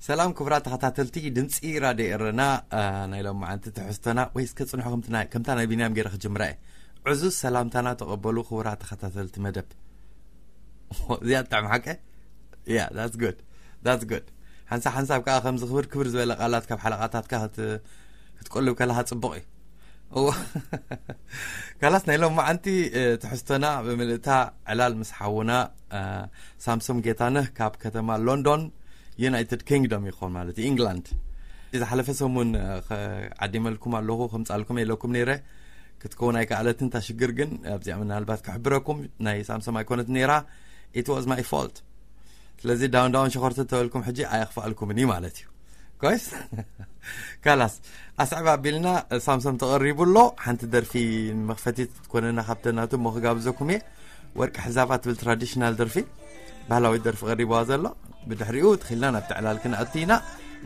ሰላም ክቡራት ተኸታተልቲ ድምፂ ራድዮ ኤረና። አ፣ ናይ ሎም መዓንቲ ትሕዝቶና ወይ እስከ ፅንሑ ከምቲ ናይ- ከምታ ናይ ቢንያም ገይረ ክጅምራ እየ። ዕዙዝ ሰላምታና ተቐበሉ ክቡራት ተኸታተልቲ መደብ። እዚኣ ትጥዕም ሓቀ? Yeah, that's good. That's good. ሓንሳብ ሓንሳብ ከዓ ከምዚ ክብር ክብር ዝበለ ቃላት ካብ ሓለቓታትካ ክት- ክትቆልብ ከለኻ ፅቡቕ እዩ። እዎ። ካላስ ናይ ሎም መዓንቲ እ፣ ትሕዝቶና ብምልእታ ዕላል ምስ ሓውና እ፣ ሳምሶም ጌታነህ ካብ ከተማ ሎንዶን ዩናይትድ ኪንግዶም ይኾን ማለት እዩ፣ ኢንግላንድ። ዝሓለፈ ሰሙን እ፣ ከ- ዓዲመልኩም ኣለኹ ከምፃልኩም ኢለኩም ነይረ ክትከውን ኣይከኣለትን። እታ ሽግር ግን ኣብዚኣ ምናልባት ክሕብረኩም ናይ ሳምሶም ኣይኮነት ነይራ። It was my fault. ስለዚ ዳውን ዳውን ሸኾርተ ተበልኩም ሕጂ ኣየኽፍኣልኩምን እዩ ማለት እዩ። ኮይስ ካላስ ኣስዕብ ኣቢልና ሳምሶም ተቐሪቡ ኣሎ። ሓንቲ ደርፊ መኽፈቲት ትኮነና ካብተ ናቱ እሞ ክጋብዘኩም እየ። ወርቂ ሕዛባ ትብል ትራዲሽናል ደርፊ፣ ባህላዊ ደርፊ ቀሪብዋ ዘሎ። ብድሕሪኡ ትኽልና ናብ ተዕላል ክንኣቱ ኢና።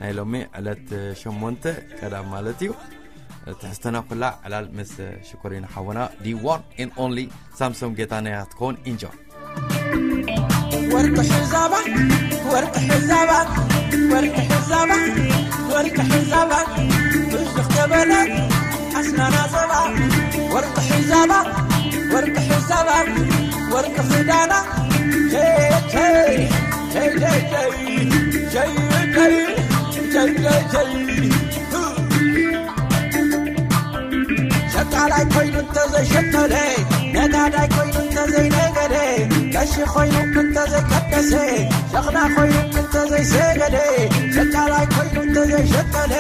ናይ ሎሚ ዕለት ሸሞንተ ቀዳም ማለት እዩ። ትሕዝተና ኩላ ዕላል ምስ ሽኮሪና ሓወና the one and only ሳምሶም ጌታነያ ትከውን። ኢንጆ። ወርቂ ሕዛባ ወርቂ ሕዛባ ወርቂ ሕዛባ ወርቂ ሕዛባ ብዙሕ ገበናት ኣስናና ዘባ ወርቂ ሕዛባ ወርቂ ሕዛባ ወርቂ ክዳና ጀይ ጀይ ጀይ ጀይ ጀይ ሸቃላይ ኮይኑ እንተዘይሸቀለ ነጋዳይ ኮይኑ እንተዘይነገደ ቀሺ ኮይኑ እንተዘይቀደሰ ሸኽና ኮይኑ እንተዘይሰገደ ሸቃላይ ኮይኑ እንተዘይሸቀለ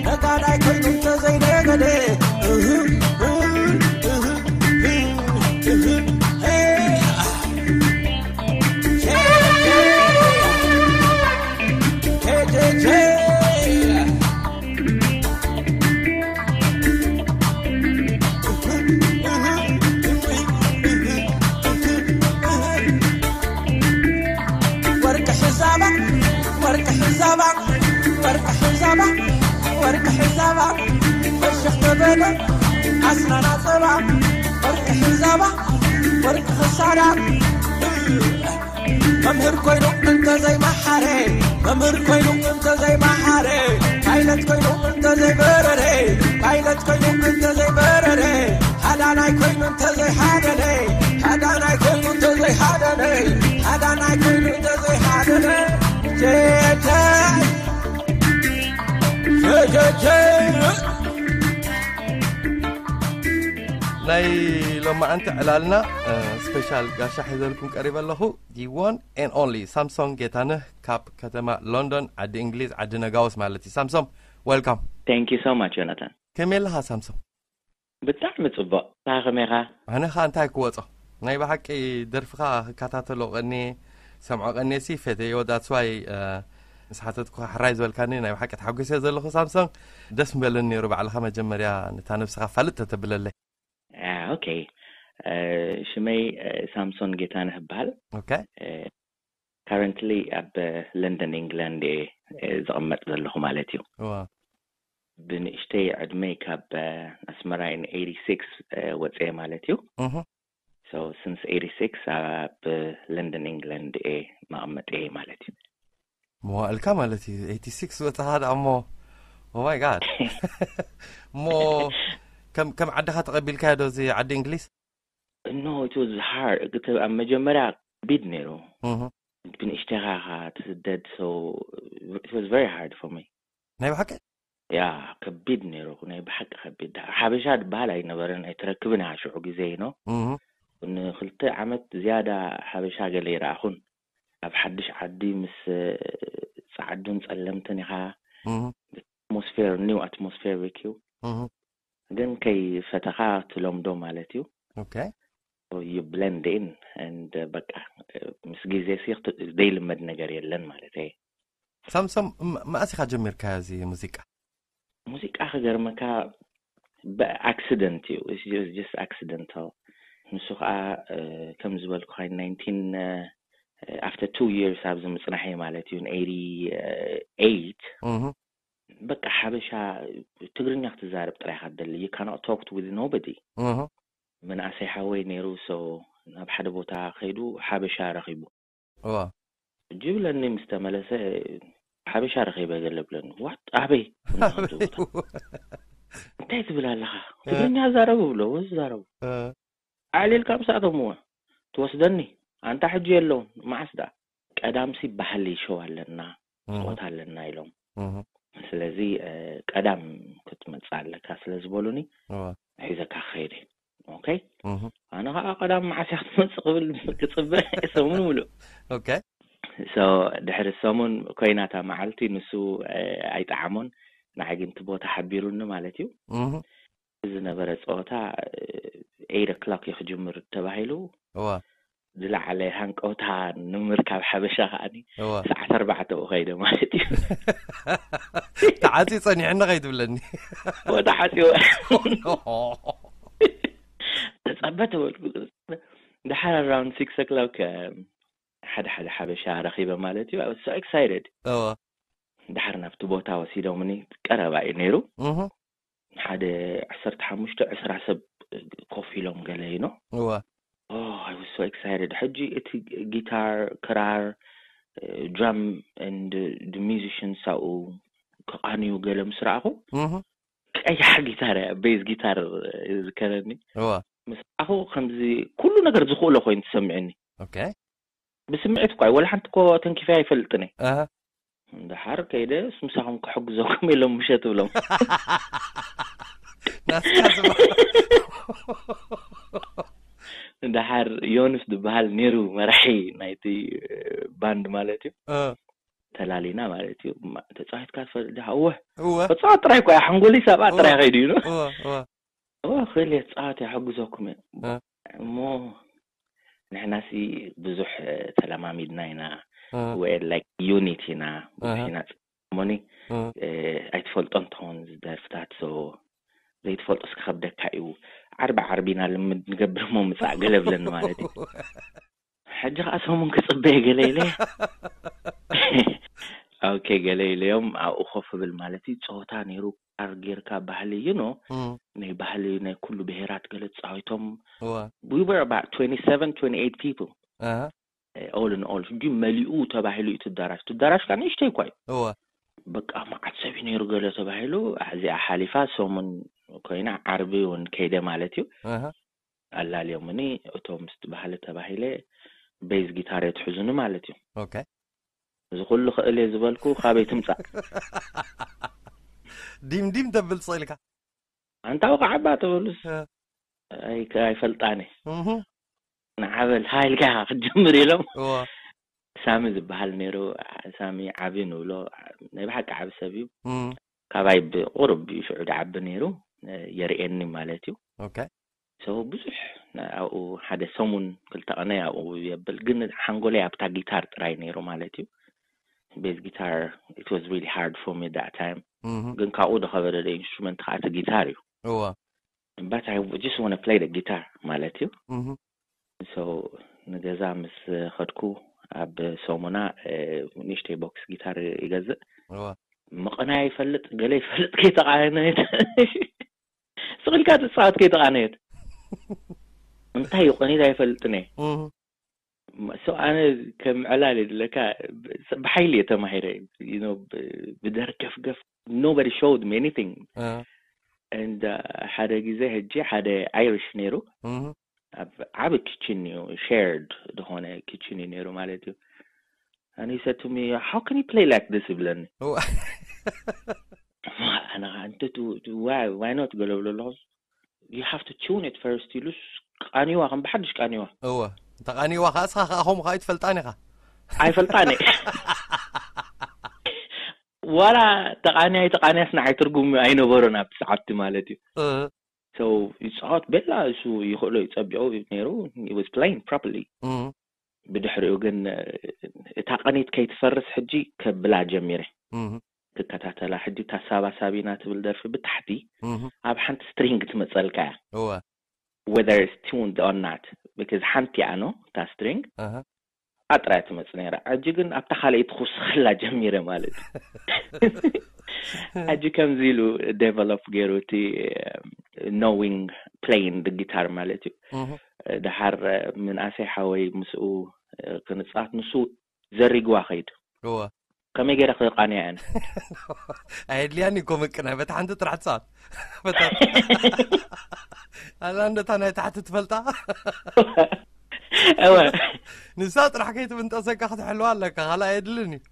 ነጋዳይ ኮይኑ እንተዘይነገደ እህ፣ እህ፣ እህ፣ እህ፣ እህ፣ ሄ። ወርቂ ሕዛባ ወርቂ ሕዛባ ወርቂ ሕዛባ ወርቂ ሕዛባ በሽሕ ተበለ ኣስናና ጸባ ወርቂ ሕዛባ ወርቂ ክሳዳ መምህር ኮይኑ እንተዘይመሓረ መምህር ኮይኑ እንተዘይመሓረ ፓይለት ኮይኑ እንተዘይበረረ ፓይለት ኮይኑ እንተዘይበረረ ሃዳናይ ኮይኑ እንተዘይሃደነ ሃዳናይ ኮይኑ እንተዘይሃደነ ሃዳናይ ኮይኑ እንተዘይሃደነ ጀተ ጀጀጀ ናይ ሎማዓንቲ ዕላልና ስፔሻል ጋሻ ሒዘልኩም ቀሪበ ኣለኹ። The one and only ሳምሶን ጌታነህ ካብ ከተማ ሎንዶን ዓዲ እንግሊዝ ዓዲ ነጋውስ ማለት እዩ። ሳምሶም welcome። Thank you so much ዮናታን። ከመይ ኣለኻ ሳምሶም? ብጣዕሚ ጽቡቕ። ንስኻ ከመይ ኢኻ? ኣነ ኸኣ እንታይ ክወጾ፣ ናይ ብሓቂ ደርፍኻ ክከታተሎ ቀንየ ሰምዖ ቀንየ ሲ ፈተዮ that's why ምስ ሓተትኩኻ ሕራይ ዝበልካኒ ናይ ብሓቂ ተሓጒሰ ዘለኹ ሳምሶን። ደስ ምበለኒ ነይሩ ባዕልኻ መጀመርያ ነታ ነብስኻ ፋልጥ ተተብለለይ። ኦኬ ሽመይ ሳምሶን ጌታነህ እበሃል። ኦኬ ካረንትሊ ኣብ ለንደን ኢንግላንድ እየ ዝቕመጥ ዘለኹ ማለት እዩ። እዋ ብንእሽተይ ዕድመይ ካብ ኣስመራ in eighty six ወፅየ ማለት እዩ። እህ so since eighty six ኣብ ለንደን ኢንግላንድ እየ መቐመጠይ ማለት እዩ። መዋእልካ ማለት እዩ eighty six ወፅኻ ደኣ እሞ oh my god እሞ ከም ከም ዓድኻ ተቐቢልካዮ ዶ እዚ ዓዲ እንግሊዝ? No, it was hard. እቲ ኣብ መጀመርያ ከቢድ ነይሩ። እህ ብንእሽተኻ ኢኻ ትስደድ so it was very hard for me. ናይ ብሓቂ? ያ ከቢድ ነይሩ ናይ ብሓቂ ከቢድ። ሓበሻ ዝበሃል ኣይነበረን ኣይትረክብን ኢኻ ሽዑ ግዜ you know። እህ ንክልተ ዓመት ዝያዳ ሓበሻ ገለ ይረኣኹን። ኣብ ሓድሽ ዓዲ ምስ ጻዓዱን ጸለምትን ኢኻ። እህ ኣትሞስፌር new atmospheric እዩ። እህ ግን ከይፈተኻ ትለምዶ ማለት እዩ። ኦኬ you blend in and በቃ ምስ ግዜ ሲ ዘይልመድ ነገር የለን ማለት እየ። ሳምሶም መኣስ ኢኻ ጀሚርካዮ እዚ ሙዚቃ? ሙዚቃ ክገርመካ ብኣክሲደንት እዩ just accidental። ንሱ ከዓ ከም ዝበልኩ nineteen after two years ኣብዚ ምፅናሐ ማለት እዩ eighty eight በቃ ሓበሻ ትግርኛ ክትዛረብ ጥራይ ኢኻ ትደሊ you cannot talk with nobody። ምንኣሰይ ሓወይ ነይሩ so ናብ ሓደ ቦታ ከይዱ ሓበሻ ረኺቡ። እዋ ጅብለኒ ምስ ተመለሰ ሓበሻ ረኺበ ገለ ብለኒ። ዋት ኣበይ? እንታይ ትብል ኣለኻ? ትግርኛ ዛረቡ ብሎ ዝዛረቡ ኣዕሊልካ ምስኣቶም እዋ ትወስደኒ። ኣንታ ሕጂ የለውን። መዓስ ደኣ? ቀዳምሲ ባህሊ ሸው ኣለና፣ ጾታ ኣለና ኢሎም። ስለዚ ቀዳም ክትመጽእ ኣለካ ስለ ዝበሉኒ ሒዘካ ክኸይድ። ኦኬ። ኣነ ከዓ ቀዳም መዓስ እያ ክትመጽእ ክብል ክጽበ ሰሙን ሙሉእ። ኦኬ። ሶ ድሕሪ ሰሙን ኮይናታ መዓልቲ ንሱ ኣይጠዓሞን። ንዓይ ግን እቲ ቦታ ሓቢሩኒ ማለት እዩ። ዝነበረ ፀወታ ኤይት ኦክላክ እዩ ክጅምር ተባሂሉ። ዝለዓለ ሃንቀውታ ንምርካብ ሓበሻ ከዓኒ ሰዓት ኣርባዕተ ከይደ ማለት እዩ። ተዓፅዩ ፀኒሕኒ ከይትብለኒ። ተዓፅዩ ተፀበ ተበልኩ። ድሓር ኣራውንድ ሲክስ ኦክላክ ሓደ ሓደ ሓበሻ ረኺበ ማለት እዩ። So excited። ድሓር ናብቲ ቦታ ወሲዶምኒ። ቀረባ እዩ ነይሩ። ሓደ ዓሰርተ ሓሙሽተ ዕስራ ሰብ ኮፍ ኢሎም ገለ ይኖ። I was so excited። ሕጂ እቲ ጊታር፣ ክራር፣ ድራም and ሚዚሽንስ ኣብኡ ክቃንዩ ገለ ምስ ረኣኹ፣ ቀያሕ ጊታር እያ፣ ቤዝ ጊታር ዝከረኒ። ምስ ረኣኹ ከምዚ ኩሉ ነገር ዝኽእሎ ኮይኑ ተሰሚዕኒ። ብስምዒት እኳ ወላ ሓንቲ እኮ ተንኪፈ ኣይፈልጥን እየ። ድሓር ከይደ ምሳኹም ክሕግዘኩም ኢሎም ምሸት ብሎም። ናስካ ዝባ ድሓር ዮንስ ዝበሃል ነይሩ መራሒ ናይቲ ባንድ ማለት እዩ። ተላሊና ማለት እዩ። ተፃዊትካ ትፈልጥ ዲኻ? እወ እወ ተፃወት ጥራይ እኮ ሓንጎሊ ሰብኣ ጥራይ ከይዱ እዩ። እወ እወ እወ ክእል እየ፣ ተፃወት እየ፣ ሓግዘኩም እየ። እሞ ንሕናሲ ብዙሕ ተለማሚድና ኢና። We're like unit ኢና፣ ብዙሕ ኢና። እሞኒ ኣይትፈልጦ እንትኸውን ዝደርፍታት፣ so ዘይትፈልጦ እስከ ከብደካ እዩ። ዓርቢ ዓርቢ ኢና ልምድ ንገብር እሞ ምፃእ ገለ ብለኒ ማለት እዩ። ሕጂ ከዓ ሰሙን ክፅበየ ገለ ኢለ። ኦኬ ገለ ኢለዮም ኣብኡ ኮፍ ብል ማለት እዩ። ፀወታ ነይሩ፣ ካር ጌርካ ባህሊ you know ናይ ባህሊ ናይ ኩሉ ብሄራት ገለ ተፃዊቶም። We were about twenty seven twenty eight people all in all። ሕጂ መሊኡ ተባሂሉ እዩ ትዳራሽ። ትዳራሽ ከዓ ንእሽተይ እኳ እዩ። በቃ መዓት ሰብ እዩ ነይሩ ገለ ተባሂሉ። እዚኣ ሓሊፋ ሰሙን ኮይና ዓርቢ እውን ከይደ ማለት እዩ። ኣላልዮምኒ እቶም ምስቲ ባህሊ ተባሂለ ቤዝ ጊታር እየ ትሕዙኒ ማለት እዩ። Okay። እዚ ኩሉ ክእል እየ ዝበልኩ ካበይ ትምፃእ? ዲም ዲም ተብል ስቕ ኢልካ። ኣንታ ውቃ ዓባ ተበሉስ ኣይፈልጣን እየ። ንዓበል ሃይልካ ክትጅምር ኢሎም። ሳሚ ዝበሃል ነይሩ። ሳሚ ዓቢ ንብሎ፣ ናይ ብሓቂ ዓቢ ሰብ እዩ። ካባይ ብቁሩብ እዩ ሽዑ ድዓቢ ነይሩ፣ የርእየኒ ማለት እዩ። Okay። So ብዙሕ ኣብኡ ሓደ ሰሙን ክልተ ቀነ ኣብኡ የብል፣ ግን ሓንጎለይ ኣብታ ጊታር ጥራይ ነይሩ ማለት እዩ። ቤዝ ጊታር it was really hard for me that time። ግን ካብኡ ዝኸበደ ኢንስትሩመንት ከዓ እቲ ጊታር እዩ። እወ but I just want to play the guitar ማለት እዩ። እህ So ንገዛ ምስ ከድኩ ኣብ ሰሙና ንእሽተይ ቦክስ ጊታር ይገዝእ። እወ ምቕናይ ይፈልጥ ገለ ይፈልጥ ከይተቃነየት ስቕልካ ትፃወት ከይተቃነየት እንታይ እዩ ቀኒት ኣይፈልጥን እየ። እህ So ኣነ ከም ዕላል የድለካ ብሓይሊ እየ ተማሂረ። You know ብደርገፍገፍ nobody showed me anything። እህ And ሓደ ግዜ ሕጂ ሓደ ኣይሪሽ ነይሩ እህ ኣብ ዓቢ ኪችን እዩ shared ዝኾነ ኪችን እዩ ነይሩ ማለት እዩ። And he said to me, how can you play like this ይብለኒ። ኣነ ከዓ እንተ why not ገለ ብሎ ኣለኹ። You have to tune it first ኢሉስ ቃኒዋ ከም ብሓድሽ ቃኒዋ። እወ እንተቃኒዋ ከዓ እስኻ ከዓ ከምኡ ከዓ ኣይትፈልጣን ኢኻ። ኣይፈልጣን እየ። ዋላ ተቃንያ ኣይተቃንያስ ንዓይ ትርጉም ኣይነበሮን ኣብቲ ሰዓብቲ ማለት እዩ። እህ So ይፃወት ቤላ እሱ ይኽእሎ እዩ ፀቢቑ ነይሩ። He was playing properly። እህ ብድሕሪኡ ግን እታ ቀኒት ከይትፈርስ ሕጂ ከብላ ጀሚረ። እህ ክከታተላ ሕጂ እታ ሳባ ሳቢና ትብል ደርፊ ብታሕቲ እህ ኣብ ሓንቲ string ትመፀልካ እያ። እወ Whether it's tuned or not because ሓንቲ እያ no እታ string እህ ኣጥራያ ትመፅ ነይራ። ሕጂ ግን ኣብታ ካልኣይቲ ክውስኸላ ጀሚረ ማለት እዩ። ሕጂ ከምዚ ኢሉ develop ገይሩ እቲ knowing playing the guitar ማለት እዩ። እህ ድሓር ምንኣሰይ ሓወይ ምስኡ ክንፃወት ንሱ ዘሪግዋ ከይዱ። እወ ከመይ ገይረ ክቃንያ እየን? ኣየድልያን እኮ ምቅናይ በታ ሓንቲ ጥራሕ ትፃወት። ኣላ እንደታ ናይ ታሕቲ ትፈልጣ? እወ። ንሳ ጥራሕ ከይትምንጠሰካ ክትሕልዋ ኣለካ፣ ካልእ ኣየድልን እዩ።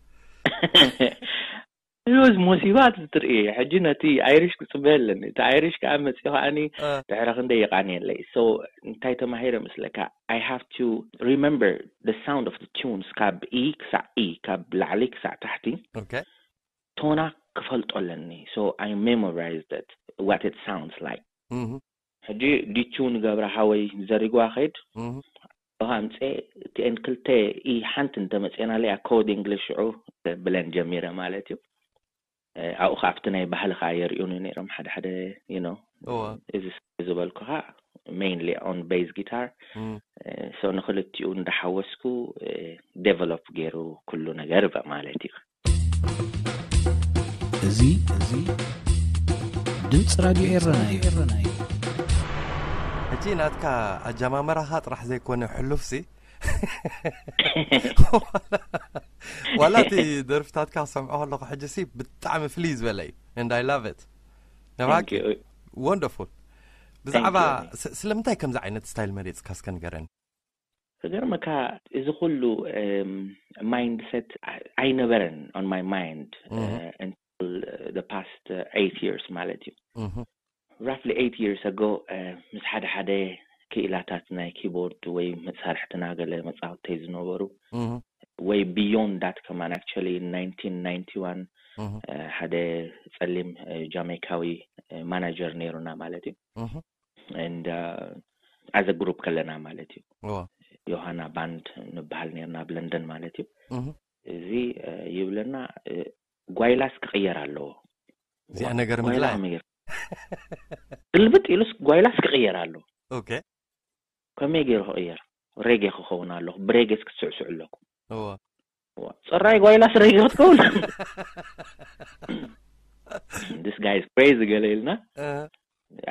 ሂወት ሞሲባት ትርኢ። ሕጂ ነቲ ኣይሪሽ ክፅበ ኣለኒ። እቲ ኣይሪሽ ከዓ መፅኡ ከዓኒ እ። ድሕረ ክንደይ ይቃንየለይ። So እንታይ ተማሂረ መስለካ? I have to remember the sound of the tunes ካብ ኢ ክሳዕ ኢ፣ ካብ ላዕሊ ክሳዕ ታሕቲ ኦኬ። ቶና ክፈልጦ ኣለኒ። So I memorized it, what it sounds like. እህ፣ ሕጂ ዲቹን ገብረ ሓወይ ዘሪግዋ ከይድ እህ። ብካ ምፀ እቲአን ክልተ ኢ ሓንቲ እንተመፅኤናለይ ኮድ እንግሊሽ ሽዑ ብለን ጀሚረ ማለት እዩ። ኣብኡ ከዓ ኣብቲ ናይ ባህሊ ከዓ የርእዩኒ ነይሮም ሓደ ሓደ you know እወ። እዚ ዝበልኩ ከዓ mainly on bass guitar። እም። So ንክልቲኡ እንዳሓወስኩ develop ገይሩ ኩሉ ነገር ማለት እዩ። እዚ እዚ ድምፂ ራድዮ ኤረና እዩ። ሕጂ ናትካ ኣጀማመራኻ ጥራሕ ዘይኮነ ሕሉፍሲ ዋላ እቲ ደርፍታትካ ክሰምዖ ከለኹ ሕጂ ሲ ብጣዕሚ ፍልይ ዝበለ እዩ። And I love it። ንባቂ Thank you. Wonderful። ብዛዕባ Thank you. ስ- ስለምንታይ ከምዚ ዓይነት ስታይል መሪፅካ እስከ ንገረኒ? ክገርመካ እዚ ኩሉ mindset ኣይነበረን on my mind Mhm. uh, until uh, the past uh, eight years ማለት እዩ። እህ፣ Roughly eight years ago uh, ምስ ሓደ ሓደ ክኢላታት ናይ ኪቦርድ ወይ መሳርሕትና ገለ መፃወተይ ዝነበሩ እህ፣ ወይ beyond that ከማን actually nineteen ninety one እህ። uh, ሓደ ፀሊም uh, ጃሜካዊ uh, ማናጀር ነይሩና ማለት እዩ። እህ፣ And uh, as a group ከለና ማለት እዩ። እወ። ዮሃና ባንድ ንበሃል ነርና ኣብ ለንደን ማለት እዩ። እህ፣ እዚ uh, ይብለና uh, ጓይላስ ክቕየር ኣለዎ። እዚኣ ነገር ጓይላ ምድላይ። ከመይ ገይሩ? ግልብጥ ኢሉስ ጓይላስ ክቕየር ኣለዎ። ኦኬ። ከመይ ገይሩ ክቕየር? ሬጌ ክኸውን ኣለኹ። ብሬጌስ ክትስዕስዑ ኣለኩም። እወ። ዋ፣ ፅራይ ጓይላስ ሬጌ ክትከውን? This guy is crazy ገለ ኢልና እህ፣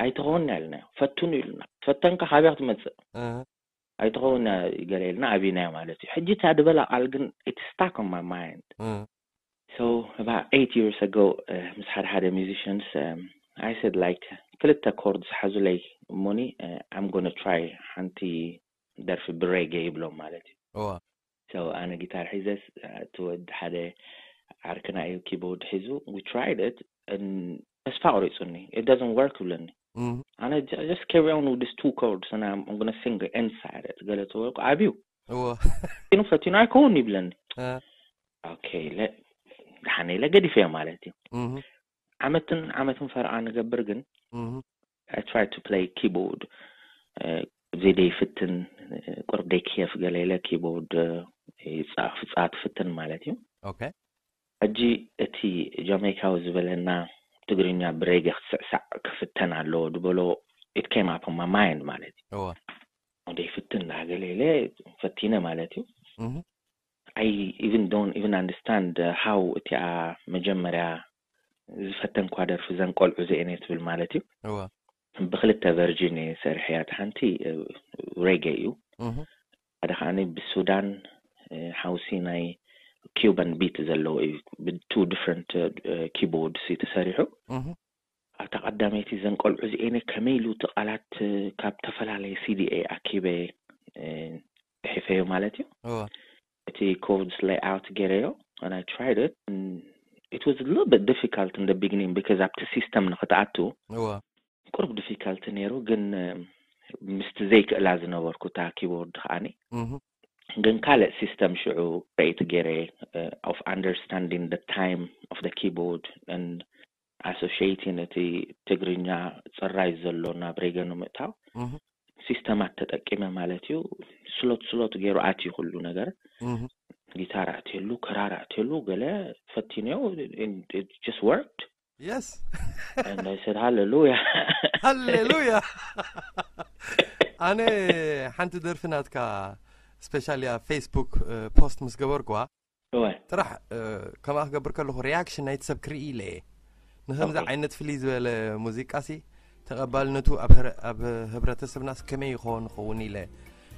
ኣይትኸውን ያልና ፈትኑ ኢሉና። ፈተንካ ካበይ ክትመፅእ? እህ፣ ኣይትኸውን ገለ ኢልና ኣብናዮ ማለት እዩ። ሕጂ እታ ዝበላ ቃል ግን it's stuck on my mind. እህ። So about eight years ago uh, ምስ ሓደ ሓደ musicians um, I said like ክልተ ኮርድ ዝሓዙለይ እሞኒ uh, I'm gonna try ሓንቲ ደርፊ ብሬጌ ይብሎም ማለት እዩ። እወ። So ኣነ ጊታር ሒዘስ እቲ ወዲ ሓደ ዓርክና እዩ ኪቦርድ ሒዙ we tried it and ተስፋ ቆሪፁኒ። It doesn't work ይብለኒ። እህ፣ ኣነ just carry on with this two chords and I'm gonna sing inside it ገለ ተበልኩ ኣብዩ እወ። ፈቲኑ ፈቲኑ ኣይከውን ይብለኒ። እህ፣ Okay ለ ደሓነ ኢለ ገዲፈዮ ማለት እዩ። እህ፣ ዓመትን ዓመትን ፈረቓ ንገብር ግን እህ፣ I try to play keyboard uh, ዘይደይ ፍትን uh, ቁርብ ደይ ክየፍ ገለ ኢለ ኪቦርድ uh, ይፃ- ክፃወት ፍትን ማለት እዩ። ኦኬ። ሕጂ እቲ ጃሜካዊ ዝበለና ትግርኛ ብሬጌ ክትስዕሳዕ ክፍተን ኣለዎ ዝበሎ it came up on my mind ማለት እዩ። እወ። ደይ ፍትን ዳገለ ኢለ ፈቲነ ማለት እዩ። እህ፣ I even don't even understand uh, how እቲኣ መጀመርያ ዝፈተንኳ ደርፊ ዘን ቆልዑ እዚአን እየ ትብል ማለት እዩ። እወ። ብክልተ ቨርጅን እየ ሰሪሐያ። እቲ ሓንቲ ሬጌ እዩ። እህ፣ ሓደ ከዓኒ ብሱዳን uh, ሓውሲ ናይ ኪውባን ቢት ዘለዎ እዩ። ብቱ ዲፍረንት ኪቦርድስ እዩ ተሰሪሑ። እህ፣ ኣብታ ቀዳመይቲ ዘን ቆልዑ እዚአን ከመይ ኢሉ እቲ ቃላት uh, ካብ ተፈላለየ ሲዲ እየ ኣኪበ uh, ፅሒፈዮ ማለት እዩ። እወ። እቲ ኮርድስ ሌይኣውት ገይረዮ and I tried it. It was a little bit difficult in the beginning because ኣብቲ ሲስተም ንክትኣቱ እወ። ቁርብ ዲፊካልቲ ነይሩ። ግን ምስቲ ዘይክእላ ዝነበርኩ እታ ኪቦርድ ከዓኒ እህ፣ ግን ካልእ ሲስተም ሽዑ ክሬት ገይረ of understanding the time of the keyboard and associating እቲ ትግርኛ ፅራይ ዘሎ ናብ ሬጌ ንምእታው እህ፣ ሲስተማት ተጠቂመ ማለት እዩ። ስሎት ስሎት ገይሩ ኣትዩ ኩሉ ነገር። እህ፣ ጊታር ኣትየሉ፣ ክራር ኣትየሉ፣ ገለ ፈቲነዮ። It just worked. የስ። And I said ሃሌሉያ። ሃሌሉያ። ኣነ ሓንቲ ደርፊ ናትካ ስፔሻሊ ኣብ ፌስቡክ ፖስት ምስ ገበርኩዋ እወ ጥራሕ ከምኣ ክገብር ከለኹ ሪያክሽን ናይቲ ሰብ ክርኢ ኢለ እየ። ንከምዚ ኦኬ። ዓይነት ፍልይ ዝበለ ሙዚቃ ሲ ተቐባልነቱ ኣብ ህረ- ኣብ ህብረተሰብናስ ከመይ ይኸውን ይኸውን ኢለ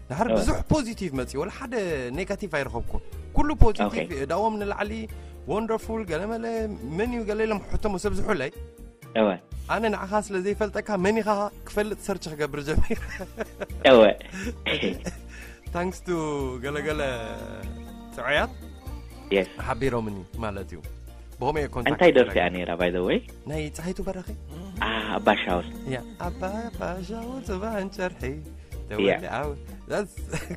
ድሓር እወ። ብዙሕ ፖዚቲቭ መፅእ ወላ ሓደ ኔጋቲቭ ኣይረኸብኩን። ኩሉ ፖዚቲቭ ኦኬ። እዳዎም ንላዕሊ Wonderful ገለ መለ መን እዩ ገለ ኢሎም ሕቶም ምስ ኣብዝሑለይ፣ እወ ኣነ ንዓኻ ስለ ዘይፈልጠካ መን ኢኻ ክፈልጥ ሰርች ክገብር ጀሚር። እወ ታንክስ ቱ ገለገለ ጥዑያት የስ ሓቢሮምኒ ማለት እዩ። ብኸመይ እየ ኮንታክት እንታይ ደርፊ ክገብር? እያ ነይራ? By the way ናይ ፀሃይቱ በራኺ ኣባሻውል ያ ኣባ ባሻው ዝባን ጨርሒ ተወሊዓው። That's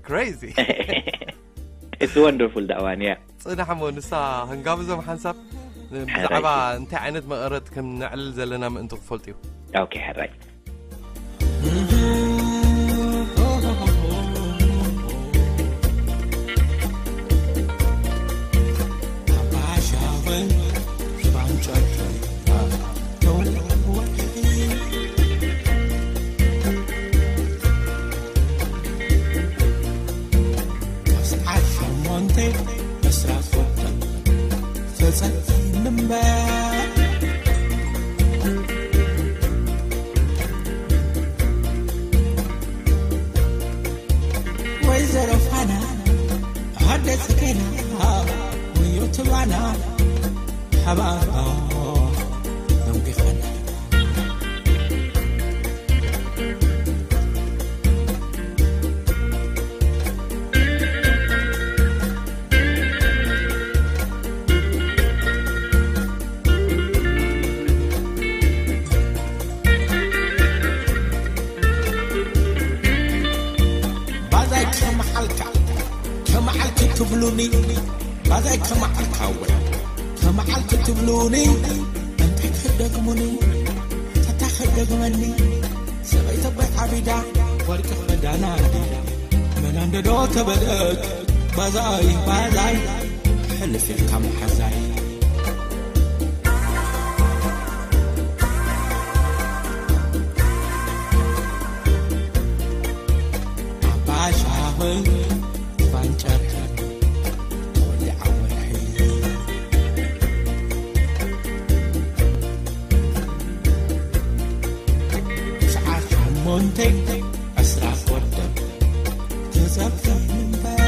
crazy። It's wonderful that one, yeah. ፅናሕ ሞ ንሳ ክንጋብዞም ሓንሳብ ብዛዕባ እንታይ ዓይነት መቐረት ከም ነዕልል ዘለና ምእንቲ ክፈልጡ እዩ። Okay, ሕራይ ወይዘሮ ፋና ኣደ ጽጌና ወዮ ትባና ሓባባ ደንጊኻና ባዛይ ከመዓልካ ከመዓልኪ ትብሉኒ ባዛይ ከመዓልካ ወይ ከመዓልኪ ትብሉኒ እንታይ ከደግሙኒ ተታ ከደግመኒ ሰበይተ በይ ዓቢዳ ወርቂ ኸዳና ኣዲዳ መናንደዶ ተበለት ባዛይ ባዛይ ሕልፍ ኢልካ መሓዛይ ኣባሻኽን ፋንጨርሕን ተወሊዓ ወርሒ ሰዓት ሸሞንተ ዕስራ ወደብ ተጸብጸብ እምበር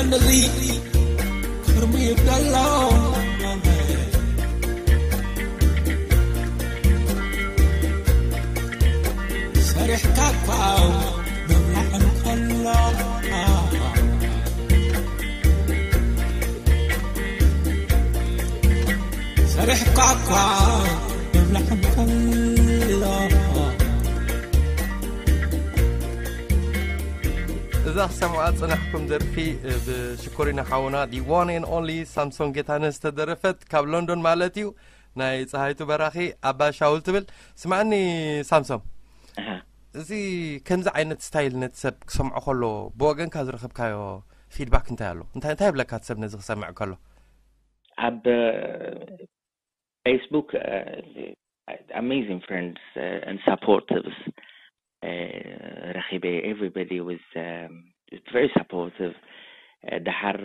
እዚ ክርሙ ይብደሎ ሰሪሕካ እኳ ምብላዕ እንከሎ ሰሪሕካ እኳ ምብላዕ እንከሎ እዛ ክሰምዓ ጽናሕኩም ደርፊ ብሽኮሪና ሓውና the one and only ሳምሶን ጌታነህ ዝተደረፈት ካብ ሎንዶን ማለት እዩ ናይ ፀሃይቱ በራኺ ኣባ ሻውል ትብል። ስማዕኒ ሳምሶም፣ እዚ ከምዚ ዓይነት ስታይል ነቲ ሰብ ክሰምዖ ከሎ ብወገንካ ዝረኸብካዮ ፊድባክ እንታይ ኣሎ? እንታይ እንታይ ይብለካ እቲ ሰብ ነዚ ክሰምዕ ከሎ? ኣብ Facebook amazing friends and supporters ረኺበ። Everybody was very supportive. ደሓር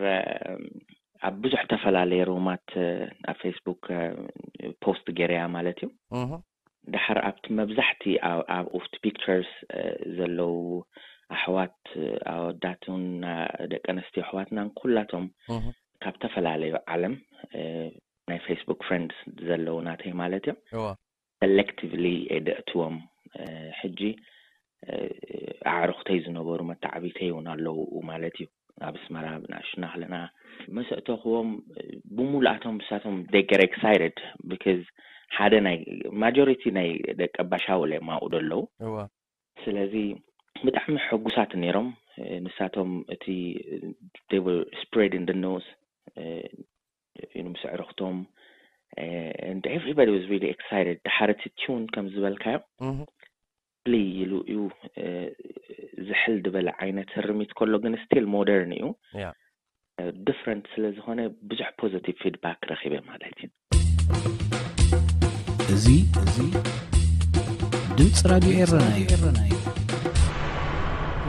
ኣብ ብዙሕ ተፈላለየ ሩማት ኣብ Facebook ፖስት ገይረያ ማለት እዩ። ደሓር ኣብቲ መብዛሕቲ ኣብኡፍቲ ፒክቸርስ ዘለዉ ኣሕዋት ኣወዳትን ደቂ ኣንስትዮ ኣሕዋትናን ኩላቶም ካብ ተፈላለዩ ዓለም ናይ Facebook friends ዘለዉ ናተይ ማለት እዮም። ሰሌክቲቭሊ እየ ደእትዎም። ሕጂ ኣዕሩኽተይ ዝነበሩ መተዓቢተይ እውን ኣለዉ ማለት እዩ። ኣብ ኣስመራ ብንኣሽና ከለና መሰእተኽዎም ብሙሉኣቶም ንሳቶም they get excited because ሓደ ናይ ማጆሪቲ ናይ ደቂ ኣባሻውል እዮም ኣብኡ ዘለዉ። ስለዚ ብጣዕሚ ሕጉሳት ነይሮም። ንሳቶም እቲ they were spreading the news ምስ ኣዕሩኽቶም and everybody was really excited። ድሓር እቲ ቲዩን ከም ዝበልካዮ ፍልይ ኢሉ እዩ። ዝሕል ዝበለ ዓይነት ህርሚት ከሎ ግን ስቲል ሞደርን እዩ። ዲፍረንት ስለ ዝኾነ ብዙሕ ፖዘቲቭ ፊድባክ ረኺበ ማለት እዩ። እዚ እዚ ድምፂ ራድዮ ኤረና እዩ።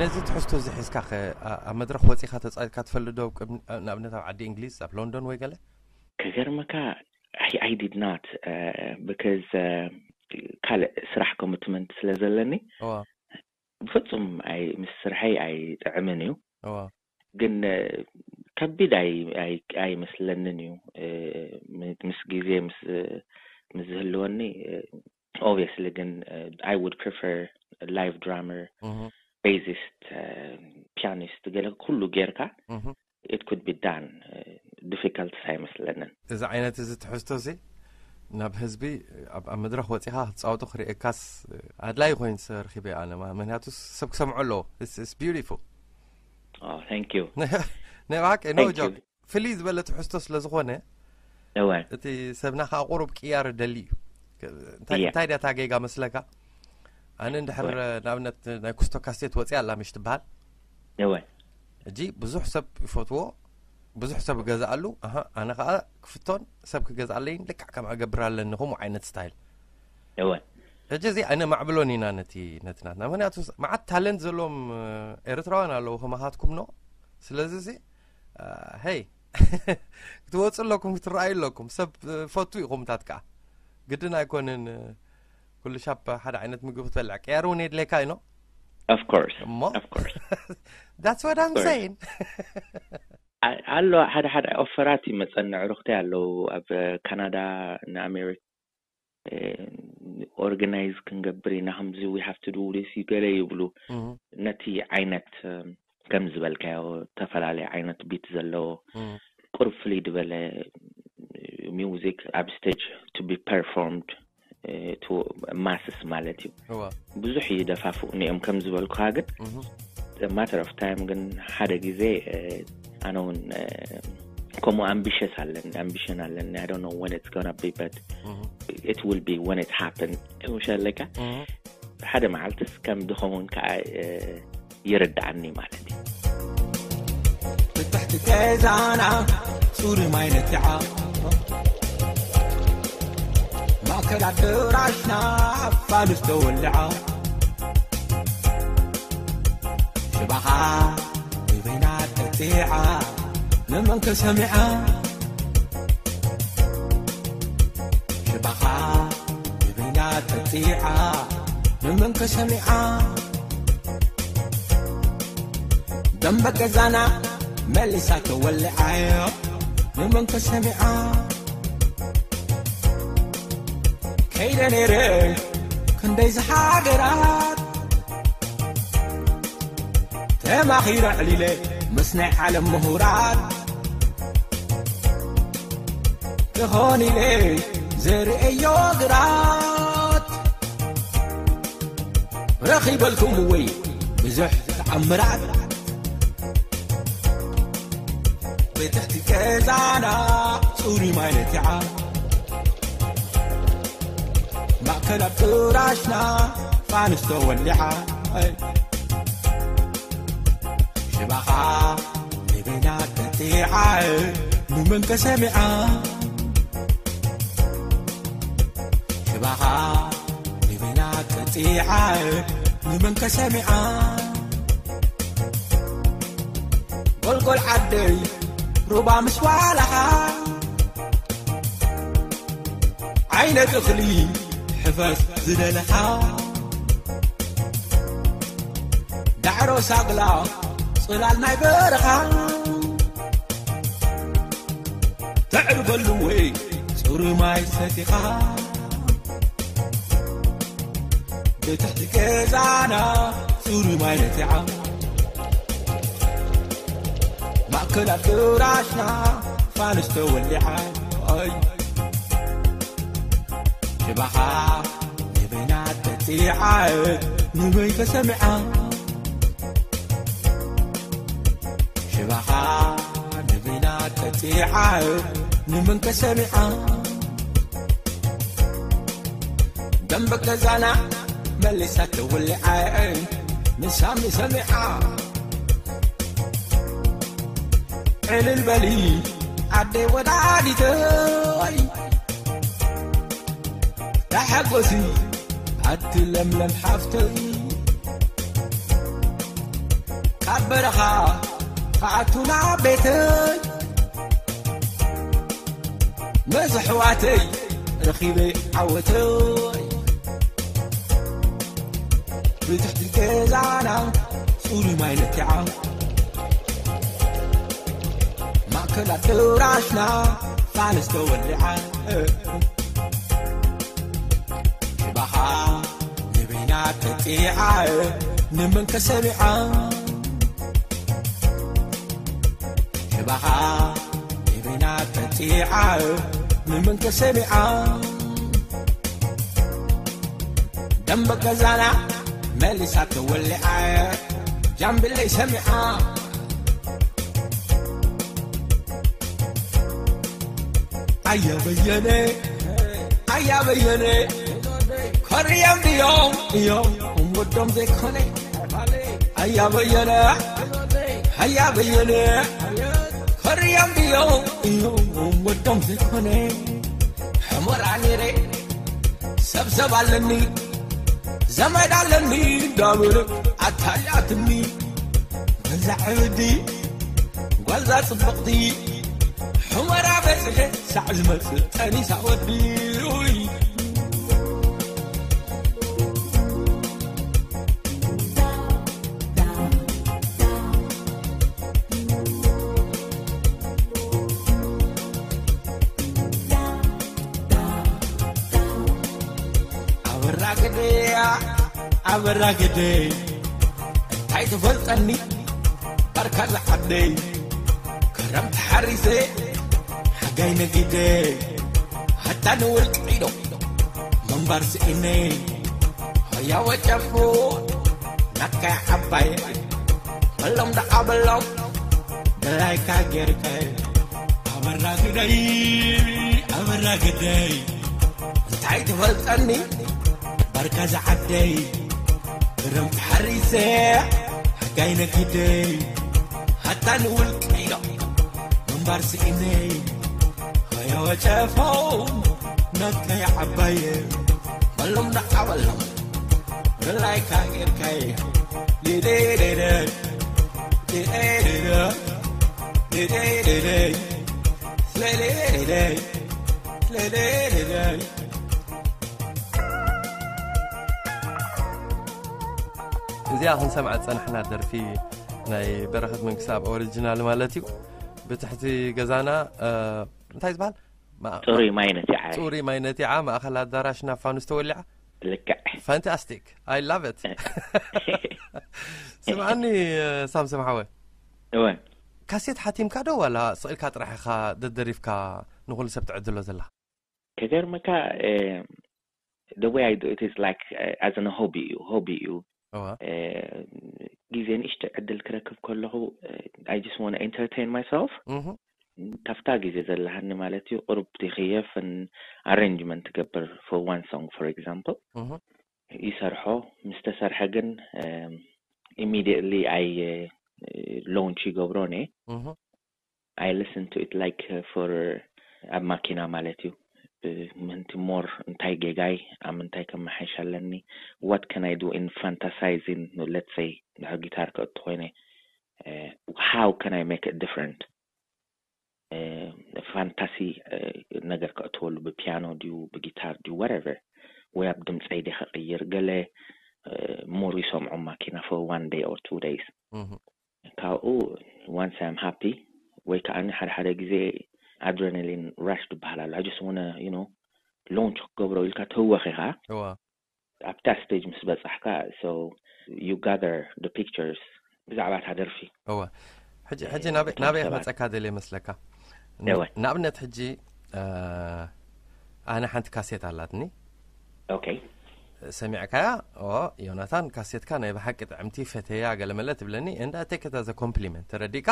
ነዚ ትሕዝቶ እዚ ሒዝካ ኸ ኣብ መድረኽ ወፂኻ ተፃዊትካ ትፈልጥ ዶ? ንኣብነት ኣብ ዓዲ እንግሊዝ ኣብ ሎንዶን ወይ ገለ? ክገርመካ I did not because ካልእ ስራሕ ኮሚትመንት ስለ ዘለኒ ብፍፁም ምስ ስርሐይ ኣይጥዕምን እዩ። ግን ከቢድ ኣይመስለንን እዩ። ምስ ግዜ ምስ ዝህልወኒ obviously ግን I would prefer live drummer, bassist, pianist ገለ ኩሉ ጌርካ it could be done. Difficult ኣይመስለንን። እዚ ዓይነት እዚ ትሕዝቶ እዚ ናብ ህዝቢ ኣብ መድረኽ ወፂኻ ክትፃወቶ ክርእየካስ ኣድላይ ኮይኑ ሰብ ረኺበ ኣነ። ምክንያቱ ሰብ ክሰምዖ ኣለዎ። It's beautiful። Thank you። ናይ ብሓቂ no joke። ፍልይ ዝበለ ትሕዝቶ ስለ ዝኾነ እቲ ሰብና ከዓ ቁሩብ ቅያር ደሊ እዩ። እንታይ ድያ እታ ጌጋ መስለካ? ኣነ እንድሕር ንኣብነት ናይ ኩስቶ ካሴት ወፂኣ ኣላ ምሽ ትበሃል። ሕጂ ብዙሕ ሰብ ይፈትዎ፣ ብዙሕ ሰብ ይገዝኣሉ። ኣነ ከዓ ክፍቶን ሰብ ክገዝኣለይን ልክዕ ከምኣ ገብር ኣለኒ፣ ከምኡ ዓይነት ስታይል። ሕጂ እዚ ኣይነማዕብሎን ኢና ነቲ ነቲ ናትና፣ ምክንያቱ መዓት ታለንት ዘለዎም ኤርትራውያን ኣለዉ ከማኻትኩም ኖ። ስለዚ እዚ ሄይ ክትወፁ ኣለኩም፣ ክትረኣዩ ኣለኩም። ሰብ ፈቱ ኢኹም ታት ከዓ ግድን ኣይኮንን ኩሉ ሻብ ሓደ ዓይነት ምግቢ ክትበልዕ ቅያር እውን የድለካ ኢኖ። Of course እሞ of course that's what I'm saying። ኣሎ ሓደ ሓደ ኦፈራት ይመፀኒ። ዕሩኽተይ ኣለዉ ኣብ ካናዳ፣ ንኣሜሪካ ኦርጋናይዝ ክንገብር ኢና፣ ከምዚ we have to do this ገለ ይብሉ። ነቲ ዓይነት ከም ዝበልካዮ ዝተፈላለየ ዓይነት ቢት ዘለዎ ቁርብ ፍልይ ዝበለ ሚውዚክ ኣብ ስቴጅ to be performed to masses ማለት እዩ። ብዙሕ ይደፋፍኡኒ እዮም ከም ዝበልኩኻ፣ ግን matter of time ግን ሓደ ግዜ ኣነ እውን ከምኡ ኣምቢሽስ ኣለኒ ኣምቢሽን ኣለኒ። I don't know when it's gonna be but it will be when it happen። ምሸለካ ሓደ መዓልትስ ከም ዝኸውን ከዓ ይርድኣኒ ማለት እዩ። ብትሕቲ ገዛና ሱሪ ማይ ነቲዓ ማእከል ኣደራሽና ፋኑስ ተወልዓ ሽባኻ ብበይና ተቲዓ ንመን ከሰሚዓ ሽባኻ ብበይና ተቲዓ ንመን ከሰሚዓ ደንበ ገዛና መሊሳ ተወሊዓዮ ንመን ከሰሚዓ? ከይደ ነይረ ክንደይ ዝሃገራት፣ ተማኺረ ዕሊለ ምስ ናይ ዓለም ምሁራት፣ ክኾን ኢለ ዘርእዮ ግራት። ረኺበልኩም ወይ ብዙሕ ተኣምራት፣ ብትሕቲ ገዛና ጽሩይ ማይ ነቲዓ፣ ማእከል ኣዳራሽና ፋኑስ ተወሊዓ። ሽባኻ ንበይና ቀጢዓ፣ ንመን ከሰሚዓ? ሽባኻ ንበይና ቀጢዓ፣ ንመን ከሰሚዓ? ጎልጎል ዓደይ ሩባ ምስ ዋላኻ፣ ዓይነት እኽሊ ሕፈስ ዝደለኻ፣ ዳዕሮ ሳግላ ጽላል ናይ በረኻ፣ ተዕርበሉ ወይ ጽሩይ ማይ ሰቲኻ፣ ብትሕቲ ገዛና ጽሩይ ማይ ነቲዓ፣ ማእከል ኣዳራሽና ፋኑስ ተወሊዓ። ኣይ ሽባኻ ንበይና ተጢዓ፣ ንበይ ተሰሚዓ? ሽባኻ ንበይና ተጢዓ፣ ንመን ከሰሚዓ? ደንበ ገዛና መሊሳ ተወሊዓ፣ ንሳሚ ሰሚዓ። ዕልል በሊ ዓደይ ወላዲተይ፣ ተሓጎሲ ኣቲ ለምለም ሓፍተይ። ካብ በረኻ ክኣቱ ናብ ቤተይ፣ ምስ ኣሕዋተይ ረኺበ ዓወተይ። ብትሕቲ ገዛና ጽሩይ ማይ ነቲዓ፣ ማእከል ኣዳራሽና ፋኑስ ተወሊዓ። ሽባኻ ንበይና ተጢዓ፣ ንመን ከሰሚዓ? ሽባኻ ንበይና ተጢዓ፣ ንመን ከሰሚዓ? ደንበ ገዛና መሊሳ ተወሊዓ፣ ጃምብለይ ሰሚዓ። ኣያ በየነ፣ ኣያ በየነ፣ ኮርዮም ድዮም እዮም ወዶም ዘይኮነ። ኣያ በየነ፣ ኣያ በየነ፣ ኮርዮም ድዮም እዮም ወዶም ዘይኮነ። ሕሞራ ነይረ ሰብሰብ ኣለኒ፣ ዘመድ ኣለኒ እንዳበለ ኣታልያትኒ። ገዛ ዕብዲ ጓልዛ ጽብቕቲ፣ ሕመራ በጽሐ ሳዕ ዝመጽእ ጠኒሳ ወዲ። ኡይ። ኣበራ ግደያ፣ ኣበራ ግደይ፣ እንታይ ትፈልጠኒ ባርካ ዝዓደይ? ክረምቲ ሓሪሰ ሓጋይ ነጊደ፣ ሃታ ንውልቂ ኢዶ ምንባር ስኢነ። ሆያ ወጨፎ ናካይ ዓባይ፣ በሎም ደኣ በሎም፣ ድላይካ ጌርከ። ኣበራ ግደይ፣ ኣበራ ግደይ፣ እንታይ ትፈልጠኒ ባርካ ዝዓደይ? ክረምቲ ሓሪሰ ሓጋይ ነጊደይ፣ ሃታ ንውልቂ ኢሎ ምንባር ስኢነይ። ሆያ ወጨፎ ናካይ ዓባየ፣ በሎም ደኣ በሎም፣ ድላይካ ጌርከ። ሌሌሌሌ፣ ሌሌሌሌ፣ ሌሌሌሌ፣ ሌሌሌሌ፣ ሌሌሌሌ። እዚኣ ክንሰምዓ ዝጸናሕና ደርፊ ናይ በረኸት መንግስቲ ኣብ ኦሪጂናል ማለት እዩ። ብትሕቲ ገዛና እንታይ ዝበሃል? ፅሩይ ማይ ነቲዓ። ፅሩይ ማይ ነቲዓ፣ ማእኸል ኣዳራሽ ናብ ፋኑስ ተወሊዓ። ልክዕ። Fantastic, I love it. ስምዓኒ ሳምሰም ሓወ፣ እወ ካሴት ሓቲምካ ዶ ዋላ ስቕ ኢልካ ጥራሕ ኢኻ ደደሪፍካ ንኹሉ ሰብ ትዕድሎ ዘለኻ? ከገርመካ፣ the way I do it is like as a hobby እዩ፣ ሆቢ እዩ። እዋ ግዜ ንእሽቶ ዕድል ክረክብ ከለኹ I just want to entertain myself። እህ ካብታ ግዜ ዘለሃኒ ማለት እዩ። ቁሩብ ትኽየፍን ኣሬንጅመንት ትገብር for one song for example እህ ይሰርሖ። ምስ ተሰርሐ ግን immediately I launch ይገብሮን እየ። እህ I listen to it like for ኣብ ማኪና ማለት እዩ። ምህንቲ more እንታይ ጌጋይ ኣብ ምንታይ ከመሓይሽ ኣለኒ፣ what can I do in fantasizing, let's say ድሕር ጊታር ከእቱ ኮይነ how can I make it different? ፋንታሲ ነገር ከእትወሉ ብፒያኖ ድዩ ብጊታር ድዩ whatever፣ ወይ ኣብ ድምፀይ ድየ ከቕይር፣ ገለ more ይሰምዖ ማኪና for one day or two days። እህ ካብኡ once I'm happy ወይ ከዓ ሓደ ሓደ ግዜ adrenaline rush ዝበሃል ኣሎ። I just want to you know launch ክገብሮ ኢልካ ትህወኽ ኢኻ። እዋ ኣብታ ስቴጅ ምስ በፃሕካ so you gather the pictures ብዛዕባ እታ ደርፊ። እዋ ሕጂ ሕጂ ናበይ ናበይ ሰባት። ክመፀካ ደልየ መስለካ? እወ። ንኣብነት ሕጂ ኣነ ሓንቲ ካሴት ኣላትኒ። Okay። ሰሚዕካያ? ኦ ዮናታን፣ ካሴትካ ናይ ብሓቂ ጥዕምቲ፣ ፈተያ፣ ገለመለ ትብለኒ፣ and I take it as a compliment። ተረዲእካ?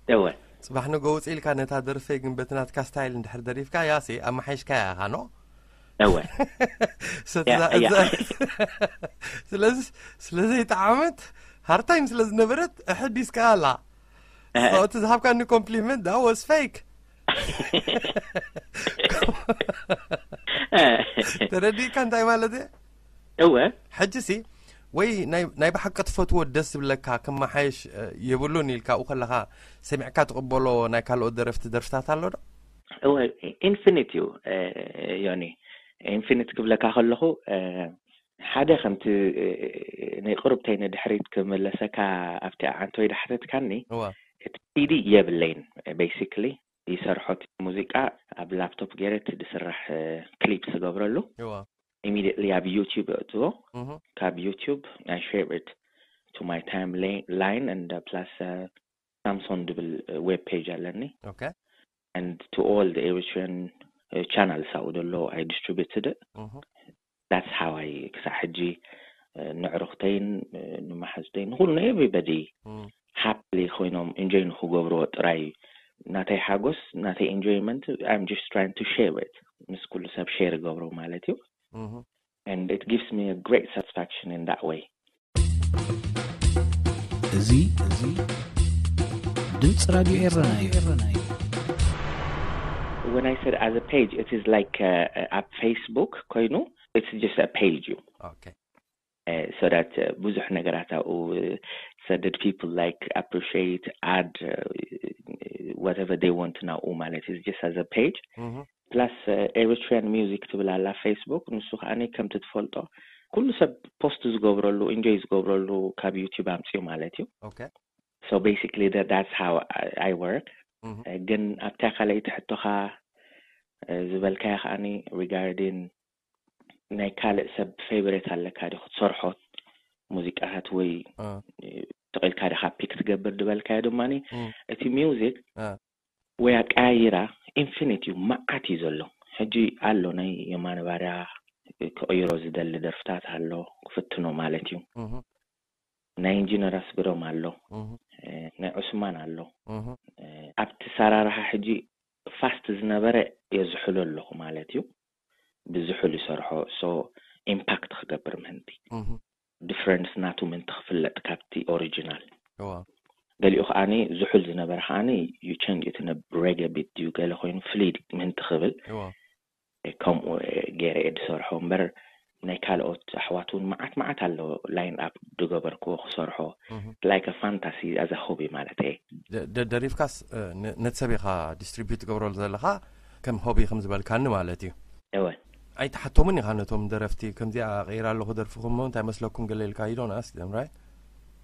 እወ። ጽባሕ ንጎ ውጽእ ኢልካ ነታ ደርፈይ ግን በቲ ናትካ ስታይል እንድሕር ደሪፍካ፣ ያሲ ኣመሓይሽካያ ኢኻ ኖ? እወ። ሰ- ያ- እዛ- ያ። እዛ- ስለዚ ስለዘይጠዓመት፣ ሃርድ ታይም ስለ ዝነበረት፣ እሕዲስካ ኣላ። እ- So እቲ ዝሃብካኒ ኮምፕሊመንት that was fake። ተረዲእካ እንታይ ማለት እየ? እወ። ሕጂ ሲ ወይ ናይ ናይ ብሓቂ ትፈትዎ፣ ደስ ዝብለካ፣ ክመሓየሽ የብሉን ኢልካ ኣብኡ ከለኻ ሰሚዕካ ትቕበሎ ናይ ካልኦት ደረፍቲ ደርፍታት ኣሎ ዶ? እወ። ኢንፊኒት እዩ። ዮኒ፣ ኢንፊኒት ክብለካ ከለኹ ሓደ ከምቲ ናይ ቅርብተይ ንድሕሪት ክምለሰካ፣ ኣብቲ ዓንተወይ ዳሕተትካኒ፣ እዋ እቲ ሲዲ የብለይን። ቤሲክሊ ይሰርሖ እቲ ሙዚቃ ኣብ ላፕቶፕ ገይረ፣ እቲ ዝስራሕ ክሊፕ ዝገብረሉ እዋ ኢሚዲየትሊ ኣብ ዩቲዩብ የእትዎ። እህ ካብ ዩቲዩብ I share it to my timeline and plus ሳምሶን ድብል ዌብ ፔጅ ኣለኒ። ኦኬ And to all the Eritrean channels ኣብኡ ዘሎ I distributed it. እህ That's how I ክሳዕ ሕጂ ንዕሩኽተይን ንመሓዝተይን ንኹሉ ንኤቨሪበዲ እህ ሃፕሊ ኮይኖም ኢንጆይ ንክገብርዎ ጥራይ እዩ ናተይ ሓጎስ፣ ናተይ ኢንጆይመንት። I'm just trying to share it፣ ምስ ኩሉ ሰብ ሼር ገብሮ ማለት እዩ። እህ And it gives me a great satisfaction in that way. እዚ እዚ ድምፂ ራዲዮ ኤረና እዩ። When I said as a page, it is like ኣብ ፌስቡክ ኮይኑ it's just a page እዩ። ኦኬ So that ብዙሕ ነገራት ኣብኡ so that people like appreciate, add whatever they want ናብኡ ማለት is just as a page. እህ Plus Eritrean music ትብል ኣላ ፌስቡክ፣ ንሱ ከዓ ከምቲ ትፈልጦ ኩሉ ሰብ ፖስት ዝገብረሉ ኢንጆይ ዝገብረሉ ካብ ዩቲዩብ ኣምፅኡ ማለት እዩ። ኦኬ So basically that, that's how I, I work. እህ ግን ኣብታ ካልኣይቲ ሕቶኻ ዝበልካያ ከዓኒ regarding ናይ ካልእ ሰብ ፌቨሬት ኣለካ ዲ ክትሰርሖ ሙዚቃታት ወይ እ ተቂልካ ዲካ ፒክ ትገብር ዝበልካዮ ድማ እ እቲ ሚውዚክ እ ወይ ኣቀያይራ ኢንፊኒት እዩ፣ መዓት እዩ ዘሎ። ሕጂ ኣሎ ናይ የማነ ባርያ ክቕይሮ ዝደሊ ደርፍታት ኣሎ ክፍትኖ ማለት እዩ። እህ ናይ ኢንጂነር ኣስገዶም ኣሎ፣ እህ ናይ ዑስማን ኣሎ። እህ ኣብቲ ሰራርሓ ሕጂ ፋስት ዝነበረ የዝሕሎ ኣለኹ ማለት እዩ። ብዝሑል ይሰርሖ ሶ ኢምፓክት ክገብር ምህንቲ እህ ዲፍረንስ ናቱ ምንቲ ክፍለጥ ካብቲ ኦሪጂናል። እዋ ገሊኡ ከዓኒ ዝሑል ዝነበረ ከዓኒ you change it ናብ ሬገ ቢት ድዩ ገለ ኮይኑ ፍሉይ ምህንቲ ክብል እዋ ከምኡ ገይረ እየ ዝሰርሖ እምበር ናይ ካልኦት ኣሕዋት እውን መዓት መዓት ኣሎ ላይን ኣፕ ዝገበርክዎ ክሰርሖ እህ like a fantasy as a hobby ማለት እየ። ደ- ደ- ደሪፍካስ እ፣ ነ- ነቲ ሰብ ኢኻ ዲስትሪቢዩት ትገብረሉ ዘለኻ ከም ሆቢ ከም ዝበልካኒ ማለት እዩ። እወ ኣይትሓቶምን ኢኻ ነቶም ደረፍቲ፣ ከምዚኣ ቀይራ ኣለኹ ደርፍኹም እሞ እንታይ መስለኩም ገለ ኢልካ you don't ask them, right?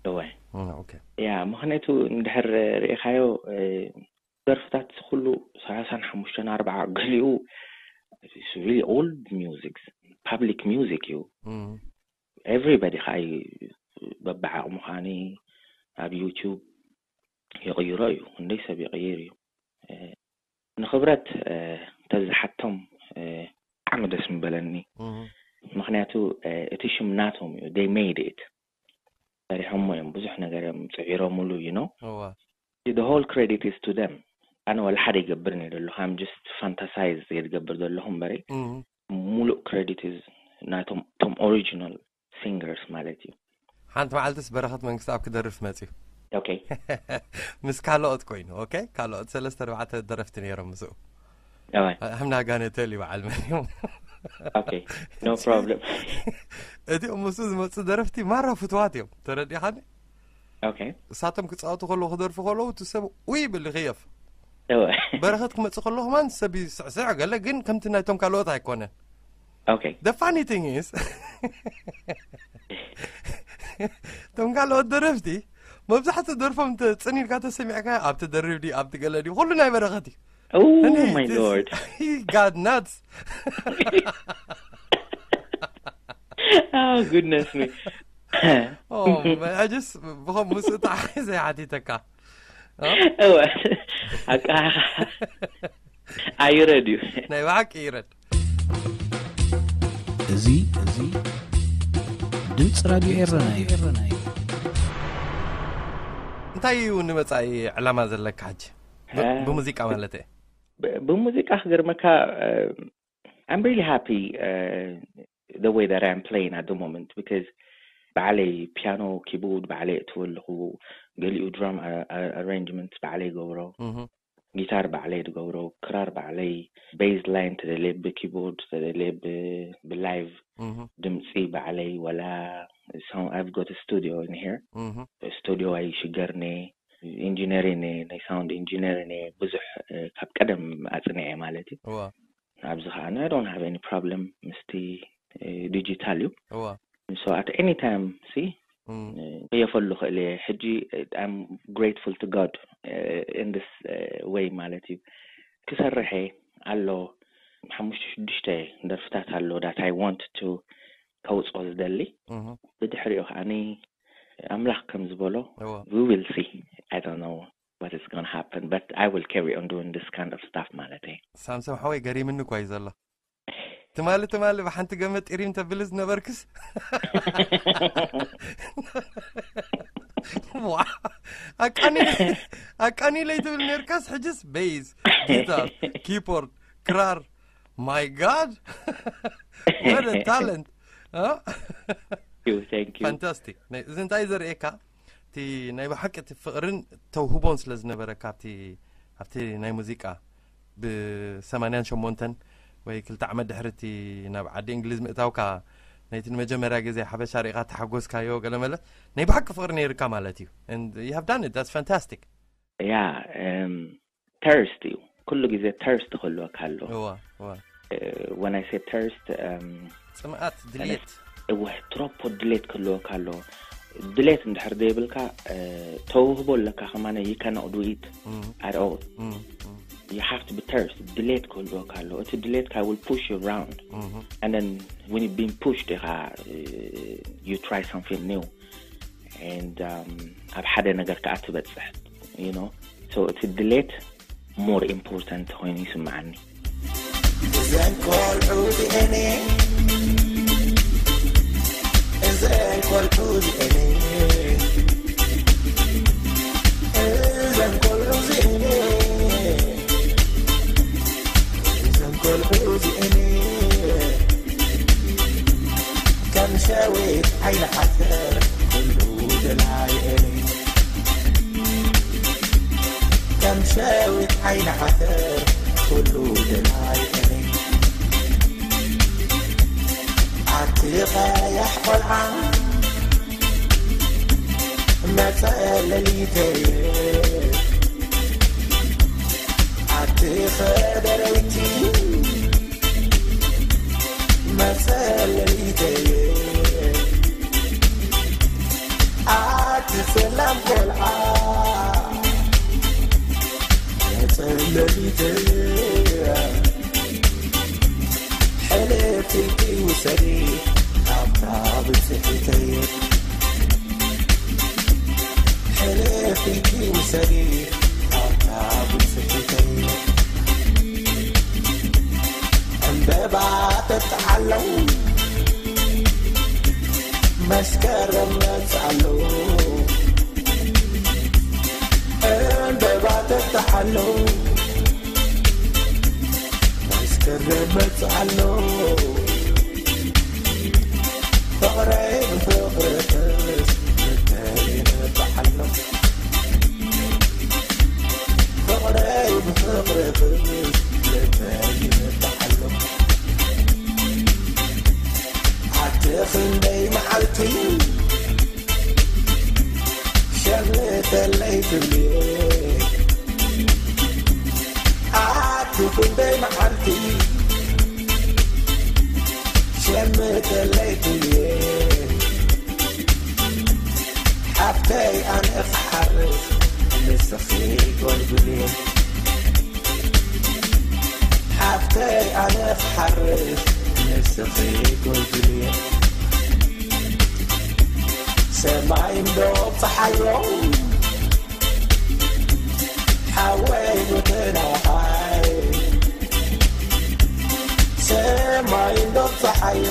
እወ ያ፣ ምኽንያቱ እንድሕር ርኢኻዮ፣ ደርፍታት ኩሉ ሰላሳን ሓሙሽተን ኣርባዓ፣ ገሊኡ really old music፣ public music እዩ። Everybody ከዓ እዩ በብዓቕሙ ከዓኒ ኣብ YouTube ይቕይሮ እዩ። ክንደይ ሰብ ይቕይር እዩ። ንኽብረት ተዝሓቶም ብጣዕሚ ደስ ምበለኒ። ምኽንያቱ እቲ ሽም ናቶም እዩ። They made it፣ ሰሪሖሞ እዮም፣ ብዙሕ ነገር እዮም ፅዒሮምሉ። You know, the whole credit is to them። ኣነ ወላ ሓደ ይገብርን እየ ዘለኹ። I'm just fantasize እየ ዝገብር ዘለኹ እምበረይ፣ ሙሉእ credit is ናቶም፣ ቶም original singers ማለት እዩ። ሓንቲ መዓልትስ በረኸት መንግስት ኣብ ክደርፍ መፅዩ። Okay። ምስ ካልኦት ኮይኑ፣ okay፣ ካልኦት ሰለስተ ኣርባዕተ ደረፍቲ ነይሮም ምስኡ። ሕምና ጋነ ተል ይበዓል መን እዮም? Okay፣ no problem። እቲኦም ምስኡ ዝመፁ ደረፍቲ ማራ ፍትዋት እዮም፣ ተረዲኻኒ? Okay። እሳቶም ክፃወቱ ከለዉ፣ ክደርፉ ከለዉ፣ እቲ ሰብ ኡይ ይብል ይኽየፍ። በረኸት ክመፅእ ከሎ ከማን ሰብ ይስዕስዕ ገለ፣ ግን ከምቲ ናይቶም ካልኦት ኣይኮነን። Okay። The funny thing is፣ እቶም ካልኦት ደረፍቲ መብዛሕትኡ ደርፎም ጽን ኢልካ ተሰሚዕካ፣ ኣብቲ ደርፍ ድዩ ኣብቲ ገለ ድዩ፣ ኩሉ ናይ በረኸት እዩ። Oh my lord። God nuts። Oh goodness me። ሕጅስ ብኸም ምስ ተሓሒዘ ሓቲተካ። እወ፣ ኣቃ ኣይረድ እዩ። ናይ ብሓቂ ይረድ። እዚ እዚ ድምፂ ራድዮ ኤረና እዩ። እንታይ እዩ ንመጻኢ ዕላማ ዘለካ ሕጂ? ብ- ብሙዚቃ ማለት እየ። ብሙዚቃ ክገርመካ፣ I'm really happy, the way that I'm playing at the moment, because ባዕለይ ፒያኖ፣ ኪቦርድ ባዕለይ እትወልኹ፣ ገሊኡ ድራም ኣሬንጅመንት ባዕለይ ገብሮ፣ ጊታር ባዕለይ ዝገብሮ፣ ክራር ባዕለይ፣ ቤዝ ላይን ተደልየ ብኪቦርድ፣ ተደልየ ብላይቭ ድምፂ ባዕለይ፣ ወላ I've got a studio in here። ስቱዲዮ ኣይሽገርኒ፣ ኢንጂነሪን፣ ናይ ሳውንድ ኢንጂነሪን ብዙሕ ካብ ቀደም ኣፅኒዐ ማለት እዩ። ኣብዚ ከዓ I don't have any problem ምስቲ ዲጂታል እዩ። So at any time ሲ ክየፈሉ ክእል እየ። ሕጂ I'm grateful to God in this way ማለት እዩ። ክሰርሐ ኣሎ፣ ሓሙሽተ ሽዱሽተ ደርፍታት ኣሎ that I want to ከውፅኦ ዝደሊ። ብድሕሪኡ ከዓኒ ኣምላኽ ከም ዝበሎ we will see. I don't know what is going to happen, but I will carry on doing this kind of stuff ማለት እየ። ሳምሶም ሓወይ፣ ገሪምኒ እኳ እዩ ዘሎ። ትማሊ ትማሊ ብሓንቲ ገመድ ጢሪም ተብል ዝነበርክስ ኣቃኒለይ ትብል ነርካስ፣ ሕጅስ ቤዝ፣ ጊታር፣ ኪፖርድ፣ ክራር። My God። What a talent። Fantastic። እዚ እንታይ ዘርእየካ? እቲ ናይ ብሓቂ እቲ ፍቕርን ተውህቦን ስለ ዝነበረካ ኣብቲ ናይ ሙዚቃ፣ ብሰማንያን ሸሞንተን ወይ ክልተ ዓመት ድሕሪ እቲ ናብ ዓዲ እንግሊዝ ምእታውካ፣ ነቲ ንመጀመርያ ግዜ ሓበሻ ርኢኻ ተሓጎስካዮ ገለመለ፣ ናይ ብሓቂ ፍቕሪ ነይርካ ማለት እዩ። And you have done it. That's fantastic. Yeah, thirst እዩ። ኩሉ ግዜ thirst ክህልወካ ኣሎ። When I say thirst, ፅምኣት፣ ድሌት። እወ፣ ትሮፖ ድሌት ክህልወካ ኣሎ። ድሌት እንድሕር ዘይብልካ፣ ተውህቦ ኣለካ ከማነ፣ you cannot do it at all። You have to be thirst። ድሌት ክህልወካ ኣሎ። እቲ ድሌትካ will push you around, and then when you been pushed ኢኻ፣ you try something new, and ኣብ ሓደ ነገር ከዓ ትበፅሕ። You know, so እቲ ድሌት more important ኮይኑ ይስምዓኒ። እዘን ቆልዑ እዚአን፣ እዘን ቆልዑ እዚአን፣ እዘን ቆልዑ እዚአን፣ እዘን ቆልዑ እዚአን፣ ከም ሸዊት ዓይኒ ዓተር ኩሉ ደላይአን። ከም ሸዊት ዓይኒ ዓተር ኩሉ ደላይ እኔ። ኣቲ ቐያሕ ቆልዓ መጸለሊተየ፣ ኣቲ ኸደረይቲ መጸለሊተየ፣ ኣቲ ጽላ ለሊት ሕልፍቲ ውሰዲ ኣብታ ብፅሒተይ ሕልፍቲ ውሰዲ ኣብታ ብፅሒተይ ዕምበባ ጠጥዓለው መስከረም መፅኣለው ዕምበባ ጠጥዓለው መስከረም መፅኣለው ፍቕረይ ብፍቕርኽስ ልበይ ይነብዓሎ ፍቕረይ ብፍቕርኽስ ልበይ ይነብዓሎ ኣቲ ክንደይ መዓልቲ ሸምተለይ ትብልየ ኣቲ ክንደይ መዓልቲ ሸምተለይ ትብልየ ሓፍተይ ኣነ ክሓርስ ንስኺ ጎልጉልየ ሓፍተይ ኣነ ክሓርስ ንስኺ ጎልጉልየ ሰማይ እንዶ ፀሓዮ ሓወይ ጎተናኻይ ሰማይ እንዶ ፀሓዮ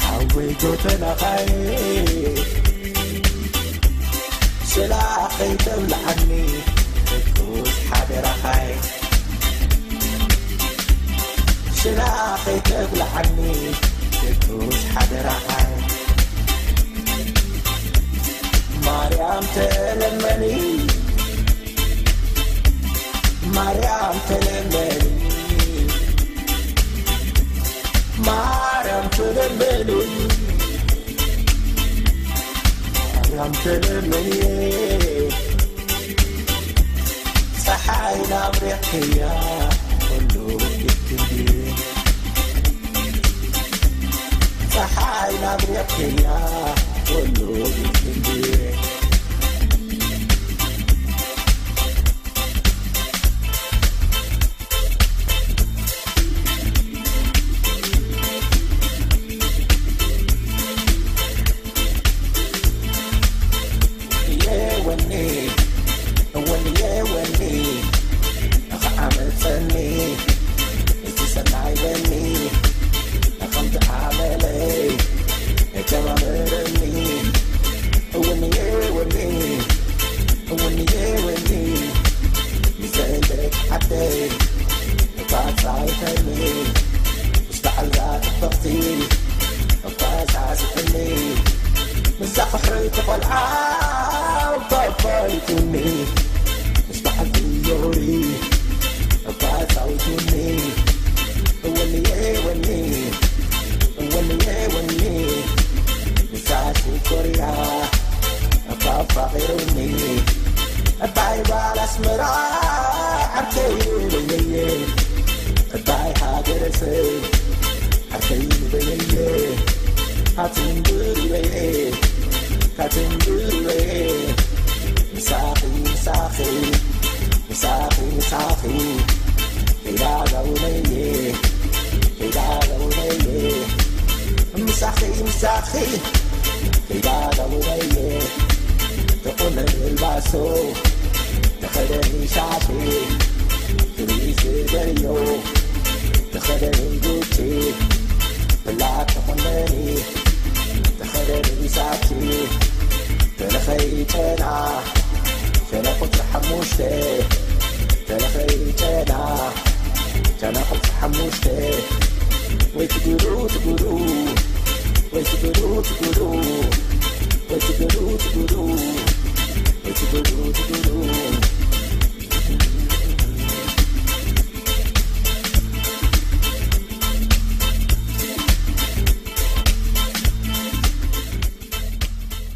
ሓወይ ጎተናኻይ ስላ ከይተብልዓኒ ትኩስ ሓደራኻይ ስላ ከይተብልዓኒ ትኩስ ሓደራኻይ ማርያም ተለመኒ ማርያም ተለመኒ ማርያም ተለመኒ ማርያም ተለመኒ ፀሓይ ናብሪኽያ ኩሉ ይትንዲ ፀሓይ ናብሪኽያ ኩሉ ይትንዲ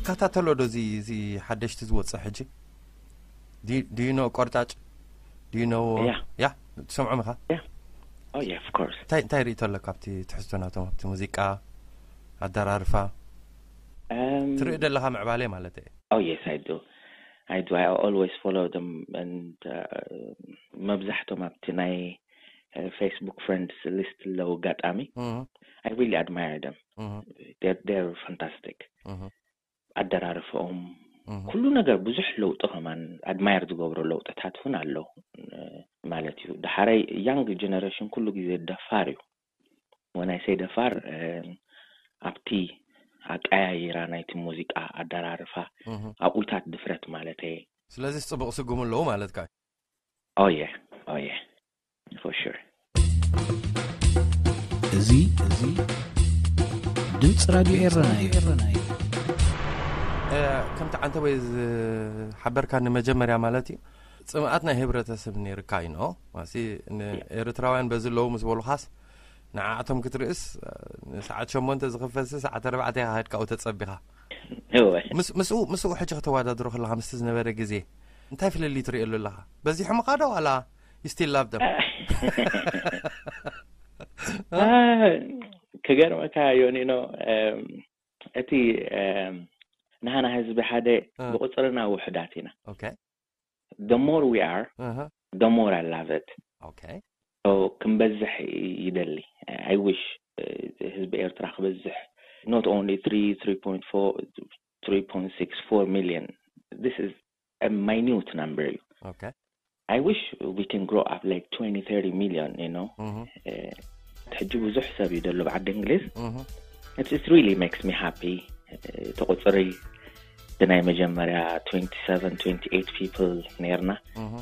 ከታተሎ ዶ እዚ እዚ ሓደሽቲ ዝወፅእ ሕጂ ድዩኖ ቆርጫጭ ድዩኖ ያ ትሰምዖም ኢኻ እንታይ ርእቶ ኣሎ ካብቲ ትሕዝቶ ናቶም ኣብቲ ሙዚቃ ኣደራርፋ ትርኢ ዘለኻ ምዕባለ ማለት እየ oh yes I do I do. I always follow them, and uh, መብዛሕቶም ኣብቲ ናይ uh, Facebook friends list ኣለዉ ኣጋጣሚ። እህ፣ I really admire them. እህ፣ They're, they're fantastic. እህ፣ ኣደራርፈኦም እህ። ኩሉ ነገር ብዙሕ ለውጢ ከማን admire ዝገብሮ ለውጥታት እውን ኣሎ እ፣ ማለት እዩ። ዳሓራይ young generation ኩሉ ግዜ ደፋር እዩ። When I say ደፋር እ፣ ኣብቲ ኣቀያይራ ናይቲ ሙዚቃ ኣደራርፋ እህ። ኣብኡታት ድፍረት ማለት እየ። ስለዚ ጽቡቕ ስጉሙ ኣለዉ ማለትካ እዩ። Oh yeah, oh yeah, for sure. እዚ እዚ ድምፂ ራድዮ ኤረና እዩ። እ፣ ከምቲ ዓንተ ወይ ዝሓበርካ ንመጀመርያ ማለት እዩ ጽምኣት ናይ ህብረተሰብ ነይርካ እዩ ኖ ማሲ ንኤርትራውያን በዚ ኣለዉ ምስ በሉኻስ ንዓዕቶም ክትርእስ እ፣ ንሰዓት ሸሞንተ ዝኽፈልሲ ሰዓት ኣርባዕተ ኢኻ ከድካ ተጸቢኻ እወ ምስ ምስኡ ምስኡ ሕጂ ከተወዳድሮ ከለኻ ምስቲ ዝነበረ ግዜ እንታይ ፍልልይ ትርእየሉ ኣለኻ? በዚሖምኻ ዶ ዋላ you still love them? አ፣ ክገርመካ ዮኒኖ እም፣ እቲ እም፣ ንሃና ህዝቢ ሓደ እ። ብቁፅርና ውሕዳት ኢና። Okay. The more we are, እህ፣ the more I love it. Okay. So ክንበዝሕ ይደሊ። I wish uh, ህዝቢ ኤርትራ ክበዝሕ, not only three, three point four, three point six four million. This is a minute number. Okay. I wish we can grow up like twenty, thirty million, you know. እህ፣ Uh, ሕጂ ብዙሕ ሰብ እዩ ዘሎ ብዓዲ እንግሊዝ. እህ፣ It, it really makes me happy. Uh, ተቆፅሪ ብናይ መጀመርያ twenty-seven, twenty-eight people ነርና. እህ።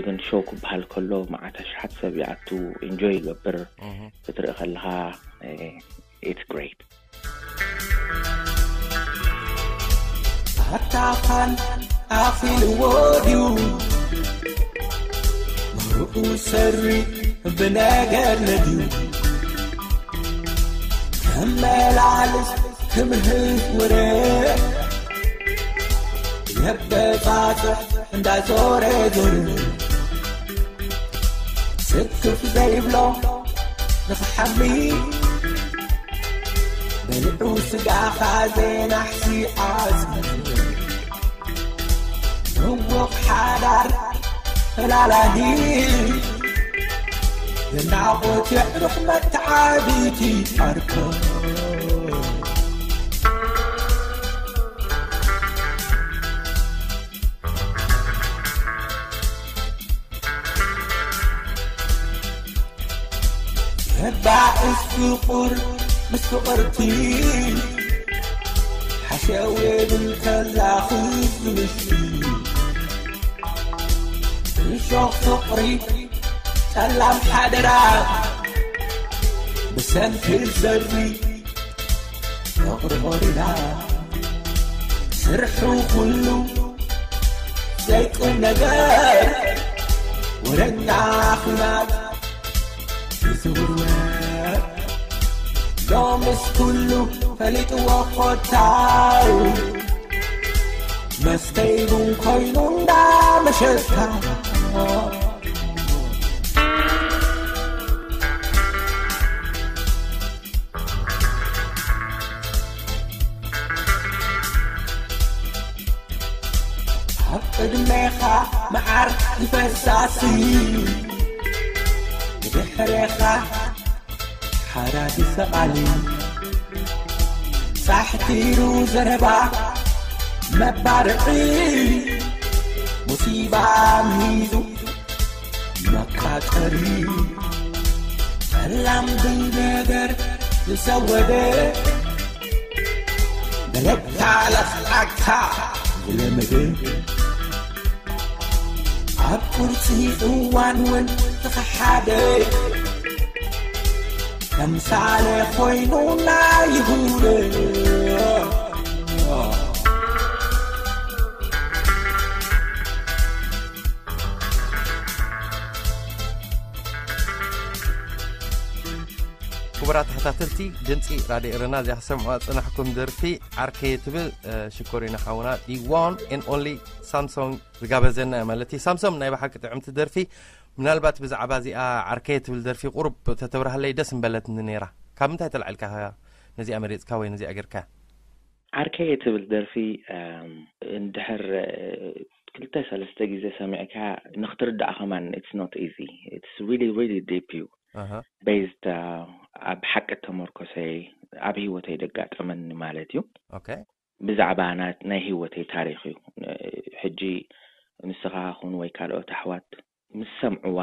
Even show ክበሃል ከሎ መዓት ኣሽሓት ሰብ ይኣቱ፣ enjoy ይገብር። እህ። ክትርኢ ከለኻ uh, it's great. ኣታኻን ኣኺልዎ ድዩ? ምሩኡ ሰሪ ብነገር ነድዩ ከመላልስ ክምህዝ ወረ የበጻጽሕ እንዳዞረ ዞረ ስክፍ ዘይብሎ ንኽሓሚ በሊዑ ስጋኻ ዘይናሕሲ ዓጽሚ ምውቕ ሓዳር ፈላላሂ የናቖት የዕሩኽ መተዓቢቲ ኣርከ ባእስ ፍቑር ምስ ፍቕርቲ ሓሸው የብል ከላ ክዝምሽቲ እሾኽ ፍቕሪ ጸላም ሓደራ ብሰንኪ ዘሪ ፍቕሪ ቆሪዳ ስርሑ ኩሉ ዘይቁም ነገር ወረኛ ኹናት ይዝውርወር ሎምስ ኩሉ ፈሊጥዎ ኮታው መስተይ ቡን ኮይኑ እንዳመሸታ ኣብ ቅድሜኻ መዓር ይፈሳሲ ብድሕሬኻ ሓራዲ ሰቓሊ ጻሕቲሩ ዘረባ መባርዒ ሙሲባ ሚዙ መቃጠሪ ሰላም ብነገር ዝሰወደ በለካ ለኽላካ ዝለመደ ኣብ ቁርፂ እዋን እውን ዝኸሓደ ተምሳሌ ኮይኑና ይሁደ ክቡራት ተኸታተልቲ ድምፂ ራድዮ ኤረና እዚኣ ክሰምዑዋ ዝፀናሕኩም ደርፊ ዓርከየ ትብል ሽኮሪና ሓውና the one and only ሳምሶም ዝጋበዘና ማለት እዩ። ሳምሶም ናይ ብሓቂ ጥዕምቲ ደርፊ። ምናልባት ብዛዕባ እዚኣ ዓርከየ ትብል ደርፊ ቁሩብ ተተብርሃለይ ደስ ምበለትኒ ነይራ። ካብ ምንታይ ተላዒልካ ነዚኣ መሪፅካ ወይ ነዚኣ ጌርካ? ዓርከይ ትብል ደርፊ እንድሕር ክልተ ሰለስተ ግዜ ሰሚዕካ ንክትርዳእ ከማን it's not easy, it's really really deep እዩ። Based ኣብ ሓቂ ተመርኮሰ ኣብ ህይወተይ ደጋጠመኒ ማለት እዩ። ብዛዕባ ናይ ህይወተይ ታሪኽ እዩ። ሕጂ ንስኻ ኹን ወይ ካልኦት ኣሕዋት ምስ ሰምዕዋ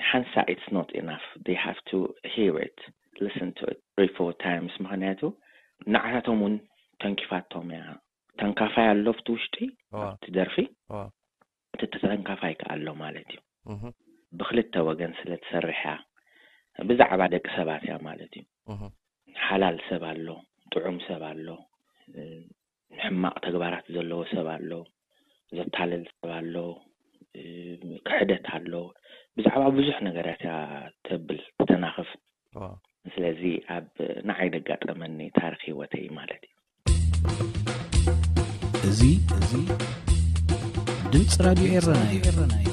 ሓንሳ it's not enough, they have to hear it, listen to it three four times። ምኽንያቱ ንዓታቶም እውን ተንኪፋቶም እያ። ተንካፋይ ኣሎ ኣብቲ ውሽጢ ኣብቲ ደርፊ፣ እቲ ተተንካፋይ ከኣ ኣሎ ማለት እዩ። ብክልተ ወገን ስለ ትሰርሕ እያ። ብዛዕባ ደቂ ሰባት እያ ማለት እዩ። ሓላል ሰብ ኣሎ፣ ጥዑም ሰብ ኣሎ፣ ሕማቕ ተግባራት ዘለዎ ሰብ ኣሎ፣ ዘታልል ሰብ ኣሎ፣ ክሕደት ኣሎ። ብዛዕባ ብዙሕ ነገራት እያ ተብል፣ ተናኽፍ። ስለዚ ኣብ ንዓይ ደጋጠመኒ ታሪኽ ህይወተይ ማለት እዩ። እዚ እዚ ድምፂ ራድዮ ኤረና እዩ።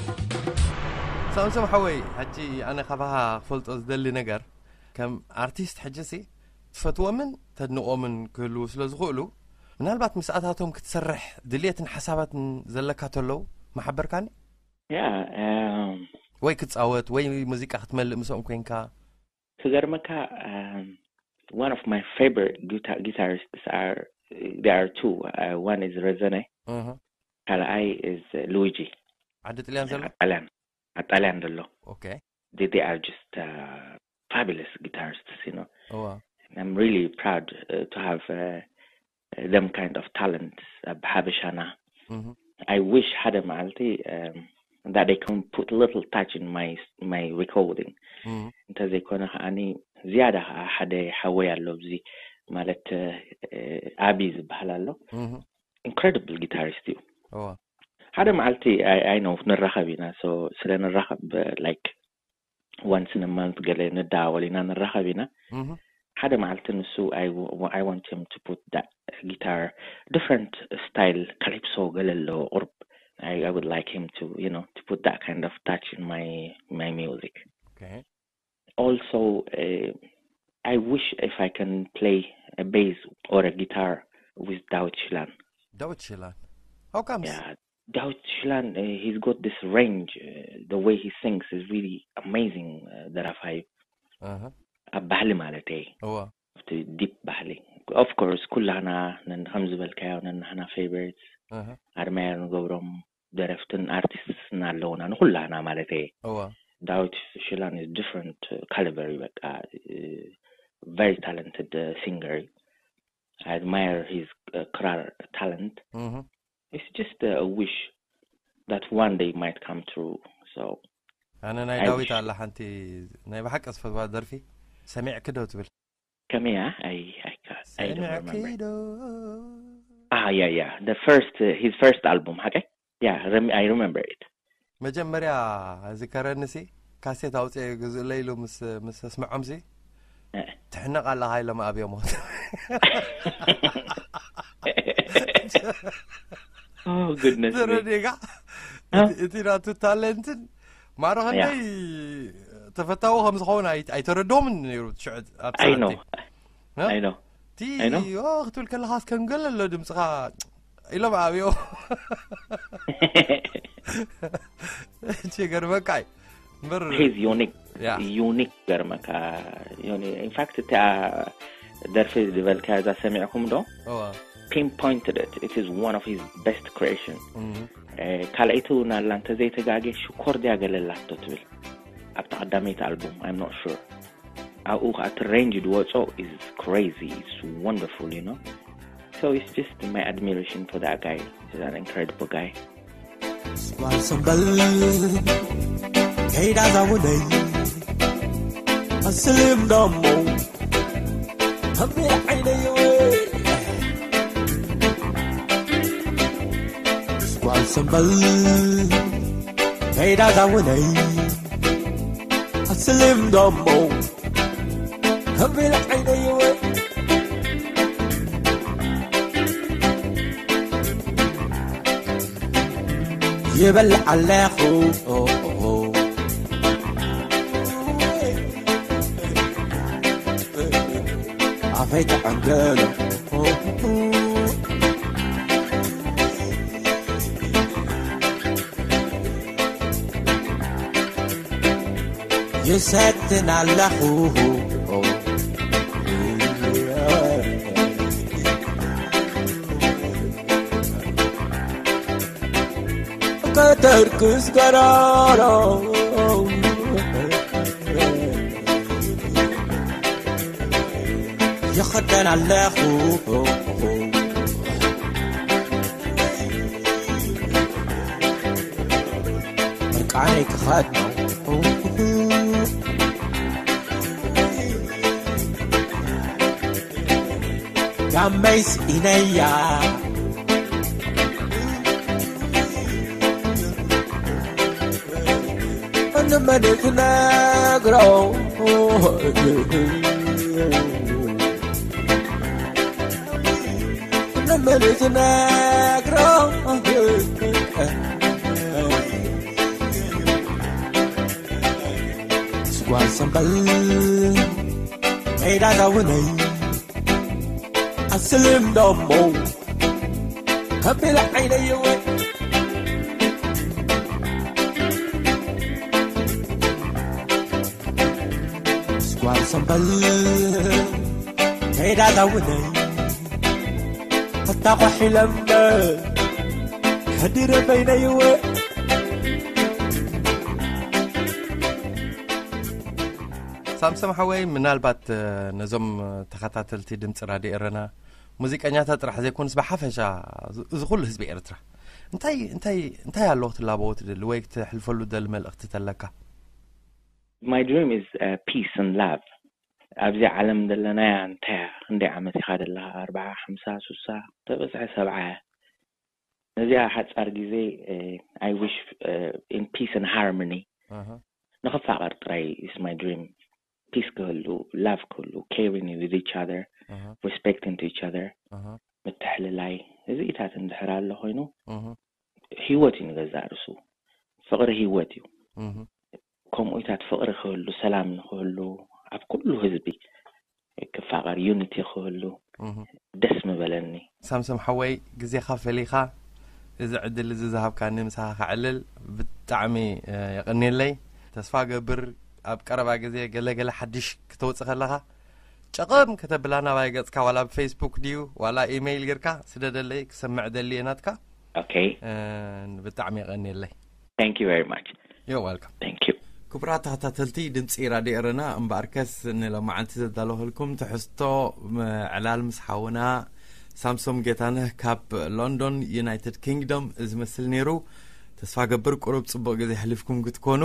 ሳምሶም ሓወይ፣ ሕጂ ኣነ ካባኻ ክፈልጦ ዝደሊ ነገር፣ ከም ኣርቲስት ሕጂ ሲ ትፈትዎምን ተድንቆምን ክህልዉ ስለ ዝኽእሉ፣ ምናልባት ምስኣታቶም ክትሰርሕ ድልየትን ሓሳባትን ዘለካ ተለዉ ምሓበርካኒ? ያ ወይ ክትጻወት ወይ ሙዚቃ ክትመልእ ምስኦም ኮንካ? ክገርመካ፣ one of my favorite guitar guitarists are, there are two. One is Rezene, ካልኣይ is Luigi. ዓዲ ጥልያን ዘሎ? ጣልያን፣ ኣብ ጣልያን ዘሎ። Okay. They are just fabulous guitarists, you know. እዋ I'm really proud to have them kind of talents ኣብ ሓበሻና። I wish ሓደ መዓልቲ that they can put a little touch in my my recording. እንተዘይኮነ ከዓኒ ዝያዳ ከዓ ሓደ ሓወይ ኣሎ ኣብዚ፣ ማለት ኣቢ ዝበሃል ኣሎ። Incredible guitarist እዩ። ሓደ መዓልቲ I know ንራኸብ ኢና። So ስለ ንራኸብ like once in a month ገለ ንደዋወል ኢና፣ ንራኸብ ኢና። ሓደ መዓልቲ ንሱ I want him to put that guitar, different style, calypso ገለ ኣለዎ ቁርብ። I would like him to, you know, to put that kind of touch in my my music. Okay. Also, I wish if I can play a bass or a guitar with David Shilan. David Shilan. How comes? Yeah, David Shilan, he's got this range. The way he sings is really amazing. ደራፋይ ኣብ ባህሊ ማለት እየ። ኣብቲ ዲፕ ባህሊ። Of course ኩላህና ከም ዝበልካዮ ነናህና favorites admire ንገብሮም ደረፍትን ኣርቲስትስና ኣለውና፣ ንኩላህና ማለት እየ። ዳዊት ሽላን is different caliber እዩ። በቃ very talented singer እዩ። I admire his ክራር talent. It's just a wish that one day might come true. So ኣነ ናይ ዳዊት ኣላ ሓንቲ ናይ ብሓቂ ዝፈትዋ ደርፊ፣ ሰሚዕኪ ዶ ትብል? ከመይ እያ? I I I don't remember. ሰሚዕኪ ዶ? Ah, yeah, yeah, the first, his first album ሓቀይ? Yeah, I remember it. መጀመርያ ዝከረንሲ ካሴት ኣውፅኤ ግዝእለይ ኢሉ ምስ ምስ ኣስምዖምሲ ትሕነቕ ኣለኻ ኢሎም ኣብዮሞ። Oh goodness me. ተረዲእካ? እቲ ናቱ ታለንትን ማዕረ ክንደይ ተፈታዊ ከም ዝኸውን ኣይተረድኦምን ነይሩ። ሽዑ ኣብቲ I know. I know. እቲ ክትብል ከለኻስ ከም ገለ ኣሎ ድምፅኻ ኢሎም ኣብዮ። ገርመካ እዩ እምበር He's unique. Unique ገርመካ። In fact እቲኣ ደርፊ ዝበልካ እዛ ሰሚዕኩም ዶ? Pinpointed it. It is one of his best creation. ካልኣይቲ እውን ኣላ እንተዘይተጋጌ ሽኮር ድያ ገለላቶ ትብል ኣብታ ቀዳመይቲ ኣልቡም። I'm not sure. ኣብኡ ከዓ እቲ ሬንጅ ድወፆ is crazy, it's wonderful, you know. So it's just my admiration for that guy. He's an incredible guy. ጓል ሰምበል ከይዳ ዛውነይ ኣስልም ደሞ ከቢድ ዓይነይ ጓል ሰምበል ከይዳ ዛውነይ ኣስልም ደሞ ከቢድ ዓይነይ ይበልዕ ኣለኹ ኣፈይ ተዓንገሎ ይሰትን ኣለኹ። ከተርክስ ገራሮ ይኸደን ኣለኹ። ምርቃነይ ክኸድ ነው። ጋመይስ ኢነያ ንመን ትነግሮ? ንመን ትነግሮ? ስጓር ሰንበል ሜዳ ዳውነይ ኣስልም ደሞ ከቢል ዓይነይወ ስጓር ሰንበል ሜዳ ዳውነይ ኣታቋሒለምበ ሕዲረ በይነይወ። ሳምሶም ሓወይ፣ ምናልባት ነዞም ተኸታተልቲ ድምፂ ራድዮ ኤረና ሙዚቀኛታት ጥራሕ ዘይኮኑስ ብሓፈሻ እዚ ኩሉ ህዝቢ ኤርትራ እንታይ እንታይ እንታይ ኣሎ ክትላበዎ ትደሊ ወይ ክትሕልፈሉ ትደሊ መልእኽቲ ተለካ? My dream is uh, peace and love. ኣብዚ ዓለም ዘለናያ እንታይ እያ? ክንደይ ዓመት ኢኻ ዘለኻ? ኣርባዓ፣ ሓምሳ፣ ሱሳ፣ ተበፅሐ ሰብዓ እያ። ነዚኣ ሓፃር ግዜ I wish in peace and harmony ንኽፋቐር ጥራይ is my dream. Peace ክህሉ፣ love ክህሉ፣ caring with each other, respecting to each other, ምትሕልላይ፣ እዚኢታት እንድሕር ኣሎ ኮይኑ ህይወት እዩ ንገዛእ ርእሱ። ፍቕሪ ህይወት እዩ። ከምኡኢታት ፍቕሪ ክህሉ፣ ሰላም ንክህሉ፣ ኣብ ኩሉ ህዝቢ ክፋቐር፣ unity ክህሉ ደስ ምበለኒ። ሳምሶም ሓወይ፣ ግዜኻ ፈሊኻ እዚ ዕድል እዚ ዝሃብካኒ ምሳኻ ከዕልል ብጣዕሚ የቐንየለይ። ተስፋ ገብር ኣብ ቀረባ ግዜ ገለ ገለ ሓድሽ ክተውፅእ ከለኻ ጨቐም ከተብላ ናባይ ገፅካ ዋላ ብፌስቡክ ድዩ ዋላ ኢመይል ጌርካ ስደደለይ ክሰምዕ ደልየ ናትካ። Okay. ብጣዕሚ የቐንየለይ። Thank you very much. You're welcome. Thank you. ክቡራት ተኸታተልቲ ድምፂ ራድዮ ኤረና እምበኣርከስ ንሎማዓንቲ ዘዳለወልኩም ትሕዝቶ ዕላል ምስ ሓውና ሳምሶም ጌታነህ ካብ ሎንዶን ዩናይትድ ኪንግዶም ዝመስል ነይሩ። ተስፋ ገብር ቁሩብ ፅቡቕ ግዜ ሕሊፍኩም ክትኮኑ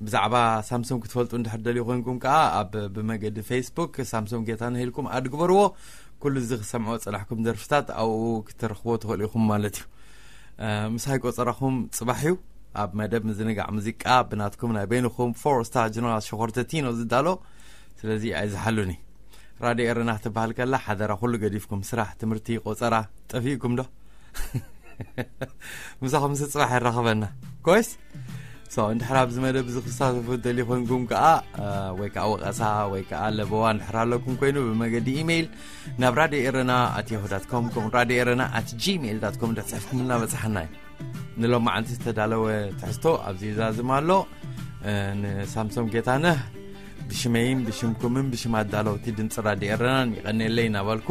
ብዛዕባ ሳምሶም ክትፈልጡ እንድሕር ደልዩ ኮንኩም ከዓ ኣብ ብመገዲ ፌስቡክ ሳምሶም ጌታነህ ኢልኩም ኣድ ግበርዎ። ኩሉ እዚ ክሰምዖ ዝፀናሕኩም ደርፍታት ኣብኡ ክትረኽብዎ ትኽእሉ ኢኹም ማለት እዩ። ምሳይ ቆፀራኹም ፅባሕ እዩ ኣብ መደብ ምዝንጋዕ ሙዚቃ ብናትኩም ናይ በይንኹም ፎር ስታር ጀነራል ሸኾርተ ቲኖ ዝዳሎ። ስለዚ ኣይዝሓሉኒ። ራድዮ ኤረና ክትበሃል ከላ ሓደራ ኩሉ ገዲፍኩም ስራሕ፣ ትምህርቲ፣ ቆፀራ ጠፊእኩም ዶ? ምሳኹም ምስ ፅባሕ የራኽበና ኮይስ። So እንድሕር ኣብዚ መደብ እዚ ክሳተፉ ደልዩ ኮንኩም ከዓ ወይ ከዓ ወቐሳ ወይ ከዓ ለበዋ እንድሕር ኣለኩም ኮይኑ ብመገዲ ኢሜይል ናብ ራድዮ ኤረና ኣት ያሁ ዳት ኮም ከምኡ ራድዮ ኤረና ኣት ጂሜይል ዳት ኮም እንድሕር ፅሕፍኩምልና በፅሓና እዩ። ንሎማዓንቲ ዝተዳለወ ትሕዝቶ ኣብዚ ይዛዝም ኣሎ። ንሳምሶም ጌታነህ ብሽመይን ብሽምኩምን ብሽም ኣዳለውቲ ድምፂ ራድዮ ኤረናን ይቐንየለይ እናበልኩ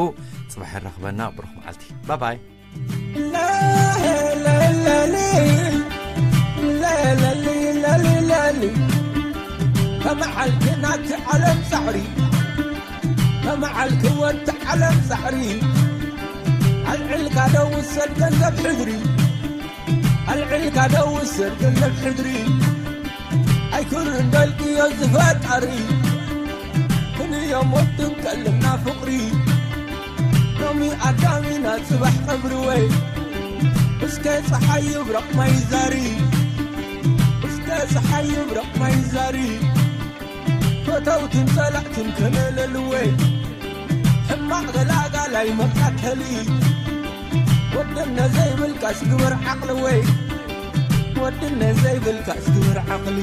ፅባሕ የራኽበና። ብሩኽ መዓልቲ። ባባይ። ከመዓልቲ ናቲ ዓለም ፃዕሪ ከመዓልቲ ወዲ ዓለም ፃዕሪ ኣልዕልካ ዶ ውሰድ ገንዘብ ሕድሪ ኣልዕልካ ዶ ውሰድ ገንዘብ ሕድሪ ኣይክርን ደልክዮ ዝፈጣሪ ክንዮም ወድን ከልና ፍቕሪ ሎሚ ኣዳሚና ፅባሕ ቀብሪ ወይ እስከ ፀሓይ ይብረቕ ማይ ዛሪ እስከ ፀሓይ ይብረቕ ማይ ዛሪ ፈተውትን ጸላእትን ከነለልወይ ሕማቕ ገላጋላይ መቃተሊ ወደነ ዘይብልካስ ግበር ዓቕሊ ወይ ወድነ ዘይብልካስ ግበር ዓቕሊ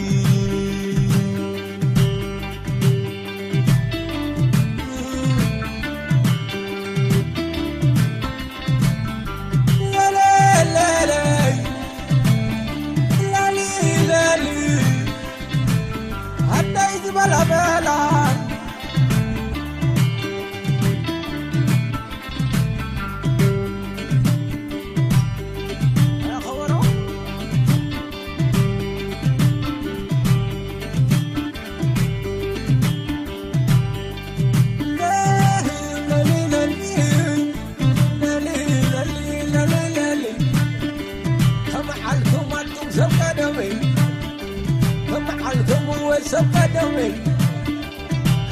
ሰበደመይ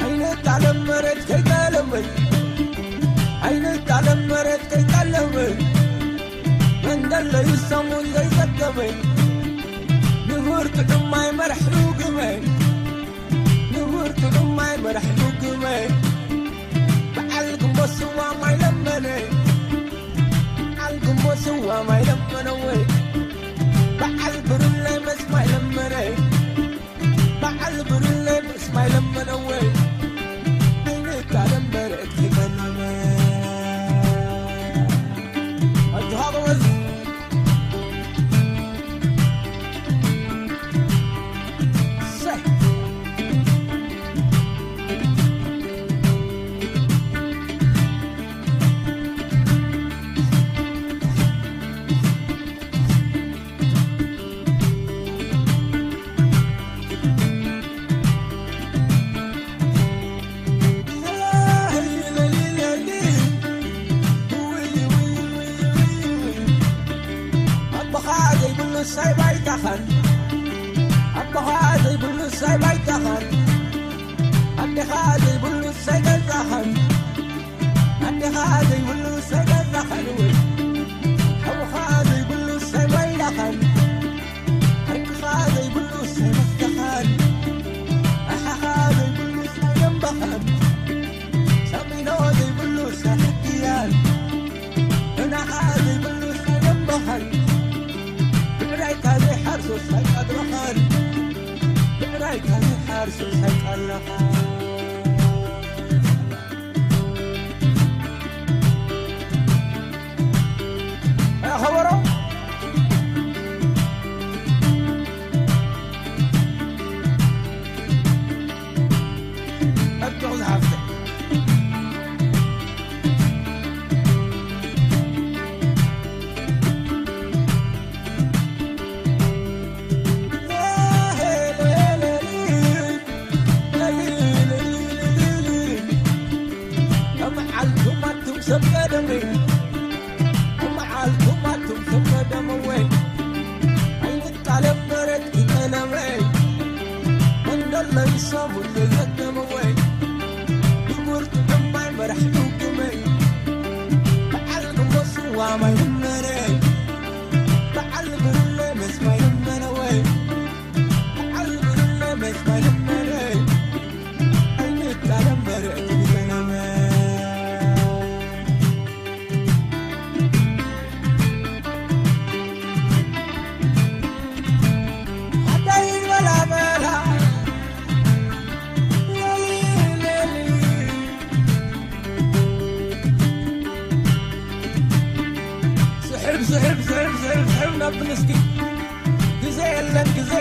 ኣይነት ዓለም መሬት ከይጠለመይ ኣይነት ዓለም መሬት ከይጠለመይ መንደለዩ ሰሙን ዘይዘገበይ ንቡር ጥዑማይ መራሕ ርጉመይ ንቡር ጥዑማይ መራሕ ርጉመይ በዓል ግንቦት ስዋ ማይ ለመነይ በዓል ግንቦት ስዋ ማይ ለመነወይ በዓል ብርለ መስ ማይ ለመነይ በዓል ብርለ ምስ ማይ ለመነወይ ኣይንቃለም መሬት ይቀለመ ኣጆሃ ጎበዝ ሰይ ኣቦኻ ዘይብሉ ሳይ ባይታኻን ኣቦኻ ዘይብሉ ሳይ ባይታኻን ኣዴኻ ዘይብሉ ሳይ ገዛኻን ኣዴኻ ዘይብሉ ሳይ ገዛኻን ወይ ሓውኻ ዘይብሉ ሳይ ባይታኻን ሓቅኻ ዘይብሉ ሳይ መስተኻን ኣሓኻ ዘይብሉ ሳይ ደንበኻን ሳሚኖ ዘይብሉ ሳይ ሕክያን እናኻ ዘይብሉ ሳይ ደንበኻን ብዕራይካ ዘይሓርሶ ሳይ ቀድረኻን ብዕራይካ ዘይሓርሶ ሳይ ቀለኻን ከበሮ ኣጆኺ ዝሓፍተይ ከመዓልኩም ኣቱም ሰብ ቀደመይ ከመዓልኩም ኣቱም ሰብ ቀደመወይ ኣይንጣለም መሬት ይቀለመይ መንደለይ ሰሙን የዘገመወይ ንጉርቱ እማይ መራሕ ልውግመይ በዓል ግንቦት ስዋ ማይ ልመነይ በዓል ብርለ መስማይ ልመነወይ በዓል ብርለ መስማይ ልመነይ ስሕብ ስሕብ ስሕብ ስሕብ ስሕብ ናብ ንስኪ ግዜ የለን ግዜ